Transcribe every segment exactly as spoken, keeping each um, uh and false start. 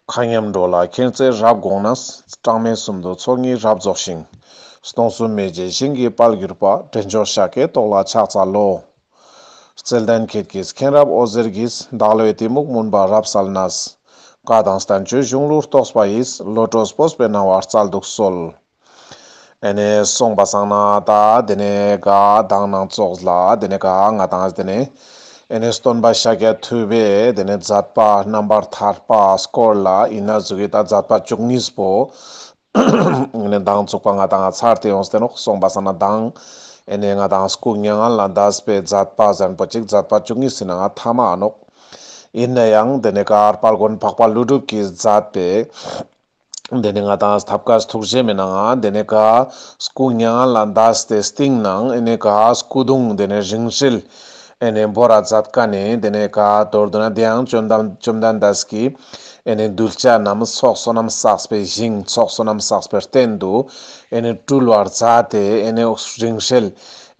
མཁའ་མཉམ་འགྲོ་ལ་མཁྱེན་བརྩེ་རབ་དགོངས་ནས། གྲངས་མེད་གསུམ་དུ་ཚོགས་གཉིས་རབ་རྫོགས་ཤིང་། སྟོང་གསུམ་མི་མཇེད་ཞིང་གི་དཔལ་གྱུར་པ། འདྲེན་མཆོག་ཤཱཀྱའི་ཏོག་ལ་ཕྱག་འཚལ་ལོ། བརྩེ་ལྡན་ཁྱེད་ཀྱིས་མཁྱེན་རབ་འོད་ཟེར་གྱིས། བདག་བློའི་གཏི་མུག་མུན་པ་རབ་བསལ་ནས། བཀའ་དང་བསྟན་བཅོས་གཞུང་ལུགས་རྟོགས་པ་ཡིས། བློ་གྲོས་སྤོབས་པའི་སྣང་བ་སྩལ་དུ་གསོལ། ཨེ་ནེ་སོང་པ་སང་ན་ད་དེ་ནེ་ག་མདང་ནང་ཙོགས་ལ་དེ་ནེ་ག་ང་དང་དེ་ནེ་ཨེ་ནེ་སྟོན་པ་ཤཱཀྱ་ཐུབ་པའི་དེ་ནེ་མཛད་པ་རྣམ་པར་ཐར་པ་སྐོར་ལ་ཨིན་ན་ཟུག་གི་ད་མཛད་པ་བཅུ་གཉིས་པོ་ཨེ་ནེ་མདང་ཚུག་པ་ང་དང་ཚར་ཏེ་ཡོངས་ཏེ་ནོག། སོང་པ་སང་ན་མདང་ཨེ་ནེ་ང་དང་སྐུ་མྱ་ངན་ལས་འདས་པའི་མཛད་པ་ཟེར་ཁན་པོ་ཅིག་མཛད་པ་བཅུ་གཉིས་སི་ནང་ཐ་མ་ཨ་ནོག། ཨིན་ནའང་དེ་ནེ་ག་དཔལ་མགོན་འཕགས་པ་ཀླུ་སྒྲུབ་ཀྱིས་མཛད་པའི་དེ་ནེ་ང་དང་ཐབས་མཁས་ཐུགས་རྗེ་མའི་ནང་ང་དེ་ནེ་ག་སྐུ་མྱ་ངན་ལས་འདས་ཏེ་སྟིང་ནེ་ཨེ་ནེ་ག་སྐུ་གདུང་དེ་ནེ་རིང་བསྲེལ་ཨེ་ནེ་བོར་ར་མཛད་ཁན་ནི་དེ་ནེ་ག་མདོར་བསྡུ་ན་དེ་ཡང་བཅོམ་ལྡན་བཅོམ་ལྡན་འདས་ཀྱི་ཨེ་ནེ་གདུལ་བྱ་རྣམས་ཚོགས་བསོད་ནམས་བསགས་པའི་ཞིང་ཚོགས་བསོད་ནམས་བསགས་པའི་རྟེན་དུ་ཨེ་ནེ་སྤྲུལ་བར་མཛད་དེ་ཨེ་ནེ་རིང་བསྲེལ་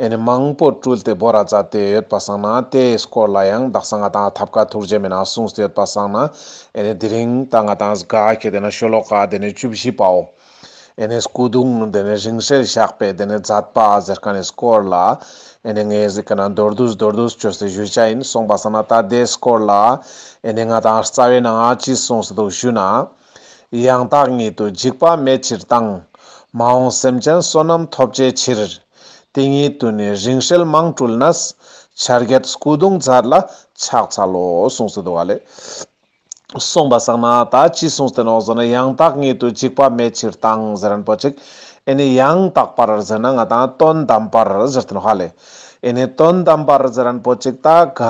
ཨེ་ནེ་མང་པོ་སྤྲུལ་ཏེ་བོར་ར་མཛད་དེ་ཡོད་པ་སང་ན་དེའི་སྐོར་ལ་ཡང་དག་ས་ང་དང་ཐབས་མཁས་ཐུགས་རྗེ་མའི་ནང་གསུངས་ཏེ་ཡོད་པ་སང་ན་ཨེ་ནེ་དེ་རིང་ད་ང་དང་ག་ཁེ་དེ་ན་ཤོ་ལོ་ཀ་དེ་ནེ་བཅུ་བཞི་པའོ། ཨེ་ནེ་སྐུ་གདུང་དེ་ནེ་རིང་བསྲེལ་བཞག་པའི་དེ་ནེ་མཛད་པ་ཟེར་ཁན་ནི་སྐོར་ལ་ཨེ་ནེ་ངས་ཟེར་ཁན་ན་མདོར་བསྡུས་མདོར་བསྡུས་བཅོས་ཏེ་ཞུ་ཆ་ཡིན། སོང་པ་སང་ན་ད་དེའི་སྐོར་ལ་ཨེ་ནེ་ང་དང་རྩ་བའི་ནང་ང་ཅི་གསུངས་ཏེ་འདུག་ཞུ་ན། ཡང་དག་ཉིད་དུ་འཇིགས་པ་མེད་ཕྱིར་དང་། མ་འོངས་སེམས་ཅན་བསོད་ནམས་ཐོབ་བྱའི་ཕྱིར། དེ་ཉིད་དུ་ནི་རིང་བསྲེལ་མང་སྤྲུལ་ནས། ཆ་བརྒྱད་སྐུ་གདུང་མཛད་ལ་ཕྱག་འཚལ་ལོ་གསུངས་ཏེ་འདུག་ག་ལེ། སོང་པ་སང་ན་ད་ཅི་གསུངས་ཏེ་ནོག་ཟེར་ན་ཡང་དག་ཉིད་དུ་འཇིགས་པ་མེད་ཕྱིར་དང་ཟེར་ཁན་པོ་ཅིག་ཨེ་ནེ་ཡང་དག་པར་ཟེར་ན་ང་དང་དོན་དམ་པར་ཟེར་ཏེ་ནོག་ཧ་ལེ། ཨེ་ནེ་དོན་དམ་པར་ཟེར་ཁན་པོ་ཅིག་ད་ག་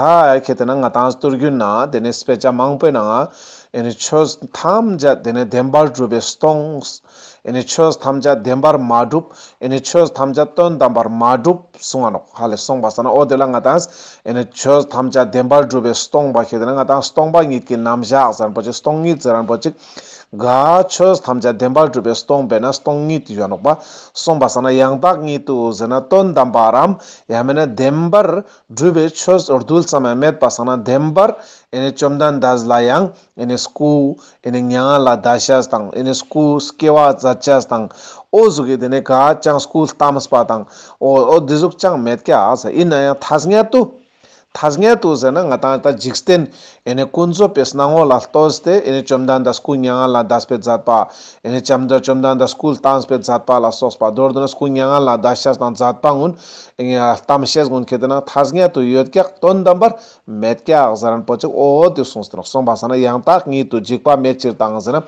ཁེ་དེ་ན་ང་དང་སྟོད་རྒྱུན་ན་དེ་ནེ་དཔེ་ཆ་མང་པོའི་ནང་ང་ཨེ་ནེ་ཆོས་ཐམས་ཅད་དེ་ནེ་བདེན་པར་གྲུབ་པའི་སྟོང་། ཨེ་ནེ་ཆོས་ཐམས་ཅད་བདེན་པར་མ་གྲུབ། ཨེ་ནེ་ཆོས་ཐམས་ཅད་དོན་དམ་པར་མ་གྲུབ་གསུང་ང་ནོག་ཧ་ལེ། སོང་པ་སང་ན་འོ་དེ་ལ་ང་དང་ཨེ་ནེ་ཆོས་ཐམས་ཅད་བདེན་པར་གྲུབ་པའི་སྟོང་པ་ཁེ་དེ་ན་ང་དང་སྟོང་པ་ཉིད་ཀྱི་རྣམ་གཞག་ཟེར་ཁན་པོ་ཅིག་སྟོང་ཉིད་ཟེར་ཁན་པོ་ཅིག་ག་ཆོས་ཐམས་ཅད་བདེན་པར་གྲུབ་པའི་སྟོང་པས་ན་སྟོང་ཉིད་ཡོད་ནོག་པ། སོང་པ་སང་ན་ཡང་དག་ཉིད་དུ་ཟེར་ན་དོན་དམ་པར་རམ་ཡང་མེད་ན་བདེན་པར་གྲུབ་པའི་ཆོས་རྡུལ་ཙམ་ཡང་མེད་པ་སང་ན་བདེན་པར་ཨེ་ནེ་བཅོམ་ལྡན་འདས་ལ་ཡང་ཨེ་ནེ་སྐུ་ཨེ་ནེ་མྱ་ངན་ལས་འདའ་ཤེས་དང་ཨེ་ནེ་སྐུ་སྐྱེ་བ་མཛད་ཤེས་དང་འོ་ཟུག་གི་དེ་ནེ་ག་ཅང་སྐུ་བལྟམས་པ་དང་འོ་འོ་དེ་ཟུག་ཅང་མེད་ཀྱག་ཟེར། ཨིན་ན་ཡང་ཐ་སྙད་དུ་ཐ་སྙད་དུ་ཟེར་ན་ང་དང་ད་འཇིག་རྟེན་ཨེ་ནེ་ཀུན་རྫོབ་པའི་སྣང་ངོ་ལ་ལྟོས་ཏེ་ཨེ་ནེ་བཅོམ་ལྡན་འདས་སྐུ་མྱ་ངན་ལས་འདས་པའི་མཛད་པ་ཨེ་ནེ་བཅོམ་ལྡན་བཅོམ་ལྡན་འདས་སྐུ་བལྟམས་པའི་མཛད་པ་ལ་སོགས་པ་མདོར་བསྡུ་ན་སྐུ་མྱ་ངན་ལས་འདའ་ཤེས་དང་མཛད་པ་གུན་ཨེ་ནེ་བལྟམས་ཤེས་གུན་ཁེ་དེ་ན་ཐ་སྙད་དུ་ཡོད་ཀྱག་དོན་དམ་པར་མེད་ཀྱག་ཟེར་ཁན་པོ་ཅིག་འོ་དེ་གསུངས་ཏེ་ནོག། སོང་པ་སང་ན་ཡང་དག་ཉིད་དུ་འཇིགས་པ་མེད་ཕྱིར་དང་ཟེར་ན་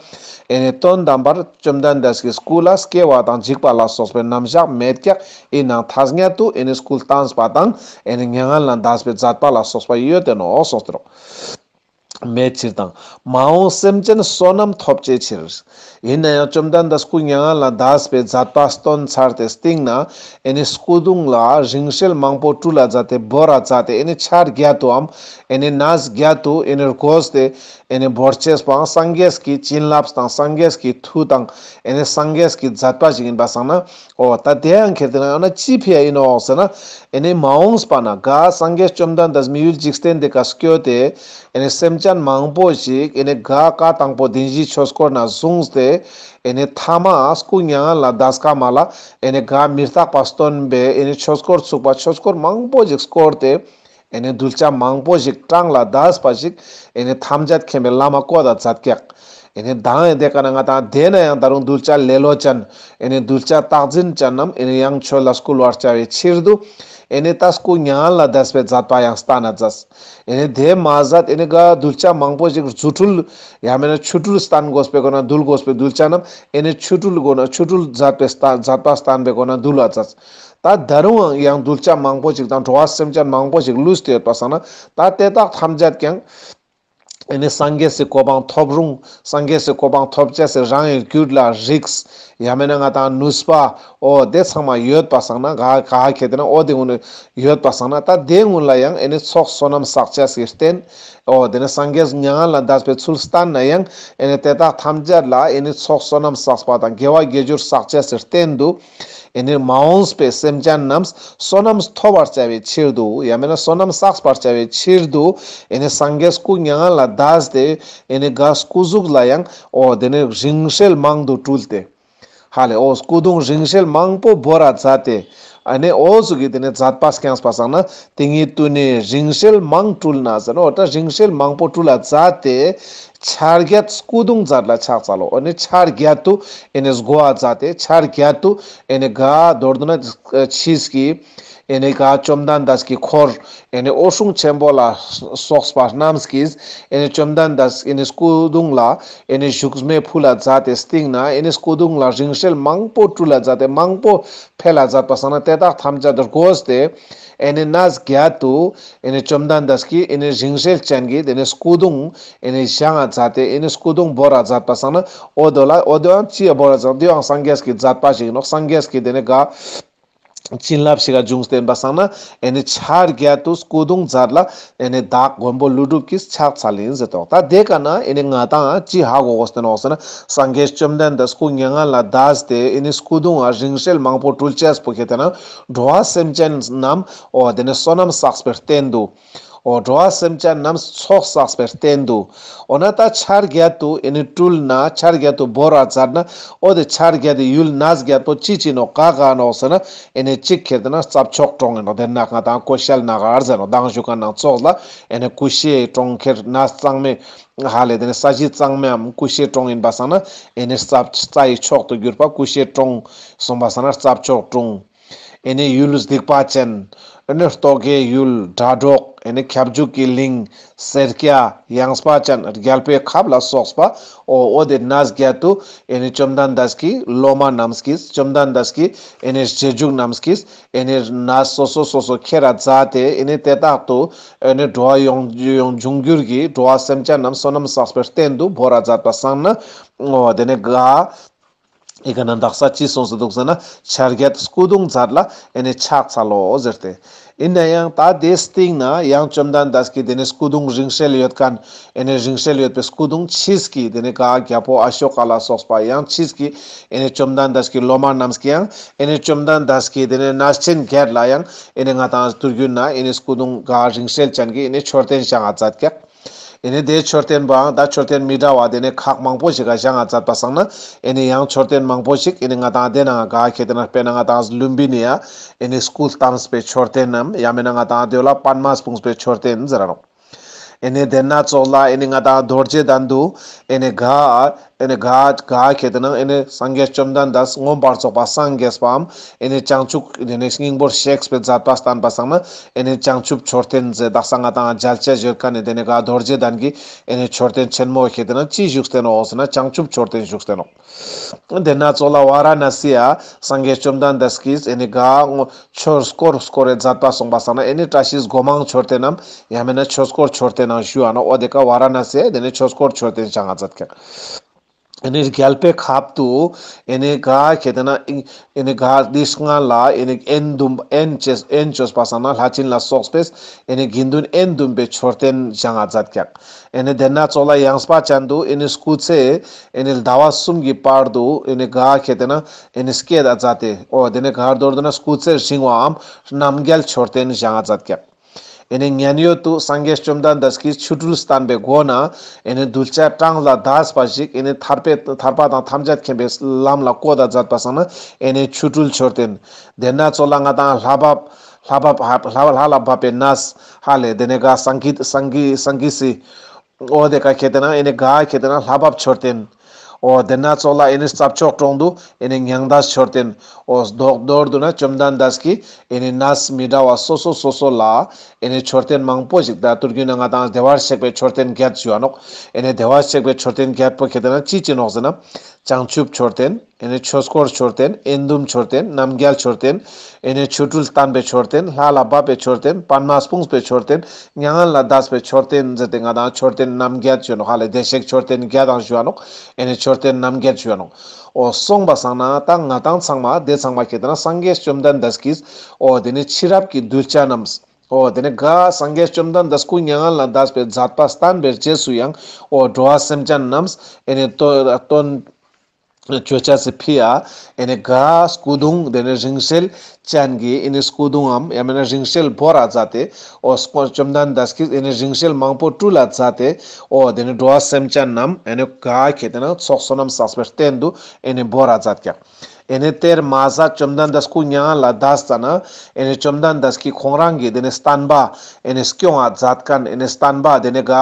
ཨེ་ནེ་དོན་དམ་པར་བཅོམ་ལྡན་འདས་ཀྱི་སྐུ་ལ་སྐྱེ་བ་དང་འཇིག་པ་ལ་སོགས་པའི་རྣམ་གཞག་མེད་ཀྱག། ཨིན་ནའང་ཐ་སྙད་དུ་ཨེ་ནེ་སྐུ་བལྟམས་པ་དང་ཨེ་ནེ་མྱ་ངན་ལས་འདས་པའི་མཛད་པ་ལ་སོགས་པ་ཡོད་དེ་ནོག་གསུངས་ཏེ་ནོག། མེད་ཕྱིར་དང་། མ་འོངས་སེམས་ཅན་བསོད་ནམས་ཐོབ་བྱའི་ཕྱིར། ཨིན་ན་ཡང་བཅོམ་ལྡན་འདས་སྐུ་མྱ་ངན་ལས་འདས་པའི་མཛད་པ་སྟོན་ཚར་ཏེ་སྟིང་ནེ་ཨེ་ནེ་སྐུ་གདུང་ལ་རིང་བསྲེལ་མང་པོ་སྤྲུལ་ལ་མཛད་དེ་བོར་ར་མཛད་དེ་ཨེ་ནེ་ཆ་བརྒྱད་དུའམ་ཨེ་ནེ་གནས་བརྒྱད་དུ་ཨེ་ནེ་བགོས་ཏེ་ཨེ་ནེ་བོར་ཅེས་པའང་སངས་རྒྱས་ཀྱི་བྱིན་རླབས་དང་སངས་རྒྱས་ཀྱི་མཐུ་དང་ཨེ་ནེ་སངས་རྒྱས་ཀྱི་མཛད་པ་ཞིག་ཨིན་པ་སང་ན། འོ་ད་དེ་ཡང་ཁེ་དེ་ན་ཡང་ན་ཅི་ཕི་ཡ་ཨིན་ནོག་ཟེར་ན། ཨེ་ནེ་མ་འོངས་པ་ན་ག་སངས་རྒྱས་བཅོམ་ལྡན་འདས་མི་ཡུལ་འཇིག་རྟེན་འདི་ཀ་སྐྱོད་དེ་ཨེ་ནེ་སེམས་ཅན་མང་པོ་ཞིག་ཨེ་ནེ་ག་བཀའ་དང་པོ་བདེན་བཞིའི་ཆོས་སྐོར་ན་བཟུང་སྟེ་ཨེ་ནེ་ཐ་མ་སྐུ་མྱ་ངན་ལས་འདས་ཀ་མ་ལ་ཨེ་ནེ་ག་མི་རྟག་པ་སྟོན་པའི་ཨེ་ནེ་ཆོས་སྐོར་ཚུགས་པ་ཆོས་སྐོར་མང་པོ་ཞིག་སྐོར་ཏེ། ཨེ་ནེ་གདུལ་བྱ་མང་པོ་ཞིག་གྲངས་ལས་འདས་པ་ཞིག་ཨེ་ནེ་ཐམས་ཅད་མཁྱེན་པའི་ལམ་མ་བཀོད་ད་མཛད་ཀྱག། ཨེ་ནེ་མདང་ཨེ་དེ་ཀ་ན་ང་དང་དེ་ན་ཡང་ད་རུང་གདུལ་བྱ་ལེ་ལོ་ཅན་ཨེ་ནེ་གདུལ་བྱ་རྟག་འཛིན་ཅན་རྣམས་ཨེ་ནེ་ཡང་ཆོས་ལ་བསྐུལ་བར་བྱ་བའི་ཕྱིར་དུ་ཨེ་ནེ་ད་སྐུ་མྱ་ངན་ལས་འདས་པའི་མཛད་པ་ཡང་སྟན་ན་མཛད། ཨེ་ནེ་དེ་མ་ཟད་ཨེ་ནེ་ག་གདུལ་བྱ་མང་པོ་ཞིག་རྫུ་འཕྲུལ་ཡང་མེད་ན་ཆོ་འཕྲུལ་སྟན་དགོས་པའི་སྒོ་ན་འདུལ་དགོས་པའི་གདུལ་བྱ་རྣམས་ཨེ་ནེ་ཆོ་འཕྲུལ་སྒོ་ན་ཆོ་འཕྲུལ་མཛད་པའི་སྟན་མཛད་པ་སྟན་པའི་སྒོ་ན་འདུལ་བ་མཛད། ད་ད་རུང་ཡང་གདུལ་བྱ་མང་པོ་ཞིག་དང་འགྲོ་བ་སེམས་ཅན་མང་པོ་ཞིག་ལུས་ཏེ་ཡོད་པ་སང་ན་ད་དེ་དག་ཐམས་ཅད་ཀྱང་ཨེ་ནེ་སངས་རྒྱས་སི་གོ་འཕང་ཐོབ་རུང་སངས་རྒྱས་སི་གོ་འཕང་ཐོབ་ཅེས་སི་རང་གི་རྒྱུད་ལ་རིགས་ཡང་མེད་ན་ང་དང་ནུས་པ་འོ་དེ་ཚང་མ་ཡོད་པ་སང་ན་ག་ག་ཁེ་དེ་ན་འོ་དེ་གུན་ཡོད་པ་སང་ན་ད་དེ་གུན་ལ་ཡང་ཨེ་ནེ་ཚོགས་བསོད་ནམས་བསགས་ཅེས་སི་རྟེན་འོ་དེ་ནེ་སངས་རྒྱས་མྱ་ངན་ལས་འདས་པའི་ཚུལ་བསྟན་ན་ཡང་ཨེ་ནེ་དེ་དག་ཐམས་ཅད་ལ་ཨེ་ནེ་ཚོགས་བསོད་ནམས་བསགས་པ་དང་དགེ་བ་དགེ་སྦྱོར་བསགས་ཅེས་སི་རྟེན་དུ་ ཨེ་ནི་མ་འོངས་པའི་སེམས་ཅན་རྣམས་བསོད་ནམས་ཐོབ་པར་བྱ་བའི་ཕྱིར་དུ་ཡང་མེད་ན་བསོད་ནམས་བསགས་པར་བྱ་བའི་ཕྱིར་དུ་ཨེ་ནི་སངས་རྒྱས་སྐུ་མྱ་ངན་ལས་འདས་ཏེ་ཨེ་ནི་ག་སྐུ་གཟུགས་ལ་ཡང་འོ་དེ་ནི་རིང་བསྲེལ་མང་དུ་སྤྲུལ་ཏེ། ཧ་ལེ་འོ་སྐུ་གདུང་རིང་བསྲེལ་མང་པོ་བོར་ར་མཛད་དེ། ཨ་ནི་འོ་ཟུག་གི་དེ་ནི་མཛད་པ་བསྐྱངས་པ་སང་ན་དེ་ཉིད་དུ་ནི་རིང་བསྲེལ་མང་སྤྲུལ་ན་ཟེར་ནོ། འོ་ད་རིང་བསྲེལ་མང་པོ་སྤྲུལ་ལ་མཛད་དེ། ཆ་བརྒྱད་སྐུ་གདུང་མཛད་ལ་ཕྱག་འཚལ་ལོ། ཨ་ནི་ཆ་བརྒྱད་དུ་ཨེ་ནི་བསྒོ་བ་མཛད་དེ་ཆ་བརྒྱད་དུ་ཨེ་ནི་ག་མདོར་བསྡུ་ན་ཕྱིས་ཀྱི་ཨེ་ནི་ག་བཅོམ་ལྡན་འདས་ཀྱི་འཁོར་ཨེ་ནི་འོད་སྲུང་ཆེན་པོ་ལ་སོགས་པ་རྣམས་ཀྱིས་ཨེ་ནི་བཅོམ་ལྡན་འདས་ཨེ་ནི་སྐུ་གདུང་ལ་ཨེ་ནི་བཞུགས་མེ་ཕུལ་ལ་མཛད་དེ་སྟིང་ན་ཨེ་ནི་སྐུ་གདུང་ལ་རིང་བསྲེལ་མང་པོ་སྤྲུལ་ལ་མཛད་དེ་མང་པོ་འཕེལ་ལ་མཛད་པ་སང་ན་དེ་དག་ཐམས་ཅད་དུ་བསྒོས་ཏེ་ཨེ་ནི་གནས་བརྒྱད་དུ་ཨེ་ནི་བཅོམ་ལྡན་འདས་ཀྱིས་ཨེ་ནི་རིང་བསྲེལ་ཅན་གྱི་དེ་ནི་སྐུ་གདུང་ཨེ་ནི་བཞེངས་ལ་མཛད་དེ་ཨེ་ནི་སྐུ་གདུང་བོར་ལ་མཛད་པ་སང་ན་འོ་དོ་ལ་འོ་དོ་ཡང་ཅི་ཡ་བོར་ལ་མཛད་དེ་ཡང་སངས་རྒྱས་ཀྱི་མཛད་པ་ཞིག་ནོག། སངས་རྒྱས་ཀྱི་དེ་ནི་ག་བྱིན་རླབས་ཤིག་ག་འབྱུང་བསྟན་པ་སང་ན་ཨེ་ནི་ཆ་བརྒྱད་དུ་སྐུ་གདུང་མཛད་ལ་ཨེ་ནི་བདག་མགོན་པོ་ཀླུ་སྒྲུབ་ཀྱིས་ཕྱག་འཚལ་ཡིན་ཟེར་ཏོག། ད་དེ་ཀ་ན་ཨེ་ནི་ང་ཏང་ཅི་ཧ་གོ་དགོས་ཏེ་ནོག་ཟེར་ན་སངས་རྒྱས་བཅོམ་ལྡན་འདས་སྐུ་མྱ་ངན་ལས་འདས་ཏེ་ཨེ་ནི་སྐུ་གདུང་ང་རིང་བསྲེལ་མང་པོ་སྤྲུལ་ཅེས་པོ་ཁེ་ཏེ་ན་འགྲོ་བ་སེམས་ཅན་རྣམས་འོ་དེ་ནི་བསོད་ནམས་བསགས་པའི་རྟེན་དུ། འོ་འགྲོ་བ་སེམས་ཅན་རྣམས་ཚོགས་བསགས་པའི་རྟེན་དུ། འོ་ན་ད་ཆ་བརྒྱད་དུ་ཨེ་ནི་སྤྲུལ་ན་ཆ་བརྒྱད་དུ་བོར་བ་མཛད་ན་འོ་དེ་ཆ་བརྒྱད་དེ་ཡུལ་གནས་བརྒྱད་པོ་ཅི་ཅི་ནོག་ག་ག་ནོག་ཟེར་ན་ཨེ་ནི་གཅིག་ཁེ་ཏེ་ན་རྩྭ་མཆོག་གྲོང་ཨིན་ནོག། དེ་ན་ང་ཏང་ཀོ་ཤལ་ན་གར་ཟེར་ནོག་མདང་ཞུ་ཁན་ནང་ཙོགས་ལ་ཨེ་ནི་ཀུ་ཤའི་གྲོང་ཁྱེར་གནས་གཙང་མའི་ཧ་ལེ་དེ་ནི་ས་གཞི་གཙང་མའམ་ཀུ་ཤའི་གྲོང་ཨིན་པ་སང་ན་ཨེ་ནི་རྩྭ་རྩྭ་ཡི་མཆོག་ཏུ་གྱུར་པ་ཀུ་ཤའི་གྲོང་སོང་པ་སང་ན་རྩྭ་མཆོག་གྲོང་། ཨེ་ནི་ཡུལ་སྡིག་པ་ཅན། ཨེ་ནི་རྟོག་གེའི་ཡུལ་སྒྲ་སྒྲོགས། ཨེ་ནི་ཁྱབ་འཇུག་གི་གླིང་། སེར་སྐྱ། ཡངས་པ་ཅན། རྒྱལ་པོའི་ཁབ་ལ་སོགས་པ། འོ་འོ་དེ་གནས་བརྒྱད་དུ་ཨེ་ནི་བཅོམ་ལྡན་འདས་ཀྱི་སློབ་མ་རྣམས་ཀྱིས་བཅོམ་ལྡན་འདས་ཀྱི་ཨེ་ནི་རྗེས་འཇུག་རྣམས་ཀྱིས་ཨེ་ནི་གནས་སོ་སོ་སོ་སོ་ཁྱེར་ར་མཛད་དེ་ཨེ་ནི་དེ་དག་ཏུ་ཨེ་ནི་འགྲོ་བ་ཡོངས་ཡོངས་འབྱུང་འགྱུར་གྱི་འགྲོ་བ་སེམས་ཅན་རྣམས་བསོད་ནམས་བསགས་པའི་རྟེན་དུ་བོར་ར་མཛད་པ་སང་ན་འོ་དེ་ནི་ག་ཨི་ཀ་ན་དག་ས་ཅི་གསུངས་སུ་འདུག་ཟེར་ན་ཆ་བརྒྱད་སྐུ་གདུང་མཛད་ལ་ཨེ་ནི་ཕྱག་འཚལ་ལོ་ཟེར་ཏེ། ཨིན་ན་ཡང་ད་དེའི་སྟིང་ན་ཡང་བཅོམ་ལྡན་འདས་ཀྱི་དེ་ནི་སྐུ་གདུང་རིང་བསྲེལ་ཡོད་ཁན་ཨེ་ནི་རིང་བསྲེལ་ཡོད་པའི་སྐུ་གདུང་ཕྱིས་ཀྱི་དེ་ནི་ག་རྒྱལ་པོ་ཨ་ཤོ་ཀ་ལ་སོགས་པ་ཡང་ཕྱིས་ཀྱི་ཨེ་ནི་བཅོམ་ལྡན་འདས་ཀྱི་སློབ་མ་རྣམས་ཀྱིས་ཡང་ཨེ་ནི་བཅོམ་ལྡན་འདས་ཀྱི་དེ་ནི་གནས་ཆེན་བརྒྱད་ལ་ཡང་ཨེ་ནི་ང་ཏང་ཐུར་རྒྱུད་ན་ཨེ་ནི་སྐུ་གདུང་ག་རིང་བསྲེལ་ཅན་གྱི་ཨེ་ནི་མཆོད་རྟེན་བཞེངས་ང་མཛད་ཀྱག། ཨེ་ནི་དེ་མཆོད་རྟེན་པའང་ད་མཆོད་རྟེན་མི་འདྲ་བ་དེ་ནི་ཁག་མང་པོ་ཞིག་ག་བཞེངས་ང་མཛད་པ་སང་ན་ཨེ་ནི་ཡང་མཆོད་རྟེན་མང་པོ་ཞིག་ཨེ་ནི་ང་ཏང་དེ་ནང་ག་ཁེ་ཏེ་ན་དཔེར་ན་ང་ཏང་ལུམ་བི་ནི་ཡ་ཨེ་ནི་སྐུ་བལྟམས་པའི་མཆོད་རྟེན་ནམ་ཡང་མེད་ན་ང་ཏང་དེ་ལ་པདྨ་སྤུངས་པའི་མཆོད་རྟེན་ཟེར་ར་ནོག། ཨེ་ནི་དེ་ན་ཙོགས་ལ་ཨེ་ནི་ང་ཏང་རྡོ་རྗེ་གདན་དུ་ཨེ་ནི་ག་ཨེ་ནི་ག་ག་ཁེ་ཏེ་ན་ཨེ་ནི་སངས་རྒྱས་བཅོམ་ལྡན་འདས་མངོན་པར་རྫོགས་པ་སངས་རྒྱས་པའམ་ཨེ་ནི་བྱང་ཆུབ་ཨེ་ནི་སྙིང་པོར་གཤེགས་པའི་མཛད་པ་བསྟན་པ་སང་ན་ཨེ་ནི་བྱང་ཆུབ་མཆོད་རྟེན་ཟེར་དག་ས་ང་ཏང་མཇལ་ཆ་ཡོད་ཁན་ནི་དེ་ནི་ག་རྡོ་རྗེ་གདན་གྱི་ཨེ་ནི་མཆོད་རྟེན་ཆེན་མོ་ཁེ་ཏེ་ན་ཅི་བཞུགས་ཏེ་ནོག་ཟེར་ན་བྱང་ཆུབ་མཆོད་རྟེན་བཞུགས་ཏེ་ནོག། དེ་ན་ཙོགས་ལ་ཝཱ་ར་ཎ་སི་ཡ་སངས་རྒྱས་བཅོམ་ལྡན་འདས་ཀྱིས་ཨེ་ནི་ག་ཆོས་སྐོར་སྐོར་རེ་མཛད་པ་སོང་པ་སང་ན་ཨེ་ནི་བཀྲ་ཤིས་སྒོ་མང་མཆོད་རྟེན་ནམ་ཡང་མེད་ན་ཆོས་སྐོར་མཆོད་རྟེན་ནང་ཞུ་བ་ནོག། འོ་དེ་ཀ་ཝཱ་ར་ཎ་སི་ཡ་དེ་ནི་ཆོས་སྐོར་མཆོད་རྟེན་བཞེངས་ང་མཛད་ཀྱག། ཨེ་ནི་རྒྱལ་པོའི་ཁབ་ཏུ་ཨེ་ནི་ག་ཁེ་ཏེ་ན་ཨེ་ནི་ག་དེའི་སྔ་ལ་ཨེ་ནི་དབེན་བསྡུམ་དབེན་བཅོས་དབེན་བཅོས་པ་སང་ན་ལྷ་སྦྱིན་ལ་སོགས་པས་ཨེ་ནི་དགེ་འདུན་དབེན་བསྡུམ་པའི་མཆོད་རྟེན་བཞེངས་ང་མཛད་ཀྱག། ཨེ་ནི་དེ་ན་ཙོགས་ལ་ཡངས་པ་ཅན་དུ་ཨེ་ནི་སྐུ་ཚེ་ཨེ་ནི་ཟླ་བ་གསུམ་གྱི་བར་དུ་ཨེ་ནི་ག་ཁེ་ཏེ་ན་ཨེ་ནི་སྐྱེད་ད་མཛད་དེ་འོ་དེ་ནི་ག་མདོར་བསྡུ་ན་སྐུ་ཚེ་རིང་བའམ་རྣམ་རྒྱལ་མཆོད་རྟེན་བཞེངས་ང་མཛད་ཀྱག། ཨེ་ནི་མཉན་ཡོད་དུ་སངས་རྒྱས་བཅོམ་ལྡན་འདས་ཀྱིས་ཆོ་འཕྲུལ་བསྟན་པའི་སྒོ་ནས་ཨེ་ནི་གདུལ་བྱ་གྲངས་ལས་འདས་པ་ཞིག་ཨེ་ནི་ཐར་པའི་ཐར་པ་དང་ཐམས་ཅད་མཁྱེན་པའི་ལམ་ལ་བཀོད་ད་མཛད་པ་སང་ན་ཨེ་ནི་ཆོ་འཕྲུལ་མཆོད་རྟེན། དེ་ན་ཙོགས་ལ་ང་ཏང་ལྷ་བབས་ལྷ་བབས་ལྷ་ལྷ་ལ་བབས་པའི་གནས་ཧ་ལེ་དེ་ནི་ག་སང་ཀི་སང་ཀི་སང་ཀི་སི། འོ་དེ་ཀ་ཁེ་ཏེ་ན་ཨེ་ནི་ག་ཁེ་ཏེ་ན་ལྷ་བབས་མཆོད་རྟེན། འོ་དེ་ན་ཙོགས་ལ་ཨེ་ནི་རྩྭ་མཆོག་གྲོང་དུ་ཨེ་ནི་མྱང་འདས་མཆོད་རྟེན། འོ་མདོར་བསྡུ་ན་བཅོམ་ལྡན་འདས་ཀྱིས་ཨེ་ནི་གནས་མི་འདྲ་བ་སོ་སོ་སོ་སོ་ལ་ཨེ་ནི་མཆོད་རྟེན་མང་པོ་ཞིག་ད་ཐུར་རྒྱུད་ན་ང་ཏང་བདེ་བར་གཤེགས་པའི་མཆོད་རྟེན་བརྒྱད་ཞུ་བ་ནོག། ཨེ་ནི་བདེ་བར་གཤེགས་པའི་མཆོད་རྟེན་བརྒྱད་པོ་ཁེ་ཏེ་ན་ཅི་ཅི་ནོག་ཟེར་ན། བྱང་ཆུབ་མཆོད་རྟེན། ཨེ་ནི་ཆོས་འཁོར་མཆོད་རྟེན། དབེན་བསྡུམ་མཆོད་རྟེན། རྣམ་རྒྱལ་མཆོད་རྟེན། ཨེ་ནི་ཆོ་འཕྲུལ་བསྟན་པའི་མཆོད་རྟེན། ལྷ་ལ་བབས་པའི་མཆོད་རྟེན། པདྨ་སྤུངས་པའི་མཆོད་རྟེན། མྱ་ངན་ལས་འདས་པའི་མཆོད་རྟེན་ཟེར་ཏེ་ང་ཏང་མཆོད་རྟེན་རྣམ་བརྒྱད་ཞུ་ནོག་ཧ་ལེ་བདེ་གཤེགས་མཆོད་རྟེན་བརྒྱད་དང་ཞུ་བ་ནོག། ཨེ་ནི་མཆོད་རྟེན་རྣམ་བརྒྱད་ཞུ་བ་ནོག། འོ་སོང་པ་སང་ན་ད་ང་ཏང་ཚང་མ་དེ་ཚང་མ་ཁེ་ཏེ་ན་སངས་རྒྱས་བཅོམ་ལྡན་འདས་ཀྱིས་འོ་དེ་ནི་ཕྱི་རབས་ཀྱི་གདུལ་བྱ་རྣམས་འོ་དེ་ནི་ག་སངས་རྒྱས་བཅོམ་ལྡན་འདས་སྐུ་མྱ་ངན་ལས་འདས་པའི་མཛད་པ་བསྟན་པའི་རྗེས་སུ་ཡང་འོ་འགྲོ་བ་སེམས་ཅན་རྣམས་ཨེ་ནི་དོ་དོན་ ཅོ་ཅེས་སི་ཕི་ཡ་ཨེ་ནེ་ག་སྐུ་གདུང་དེ་ནེ་རིང་བསྲེལ་ཅན་གྱི་ཨེ་ནེ་སྐུ་གདུང་ངམ་ཡང་མེད་ན་རིང་བསྲེལ་བོར་ར་མཛད་དེ། འོ་སྐུ་བཅོམ་ལྡན་འདས་ཀྱིས་ཨེ་ནེ་རིང་བསྲེལ་མང་པོ་སྤྲུལ་ལ་མཛད་དེ། འོ་དེ་ནེ་འགྲོ་བ་སེམས་ཅན་རྣམས་ཨེ་ནེ་ག་ཁེ་ཏེ་ན་ཚོགས་བསོད་ནམས་བསགས་པའི་རྟེན་དུ་ཨེ་ནེ་བོར་ར་མཛད་ཀྱག། ཨེ་ནེ་དེར་མ་ཟད་བཅོམ་ལྡན་འདས་སྐུ་མྱ་ངན་ལས་འདས་ཙ་ན། ཨེ་ནེ་བཅོམ་ལྡན་འདས་ཀྱིས་ཁོང་རང་གི་དེ་ནེ་བསྟན་པ་ཨེ་ནེ་སྐྱོང་བ་མཛད་མཁན་ཨེ་ནེ་བསྟན་པ་དེ་ནེ་ག་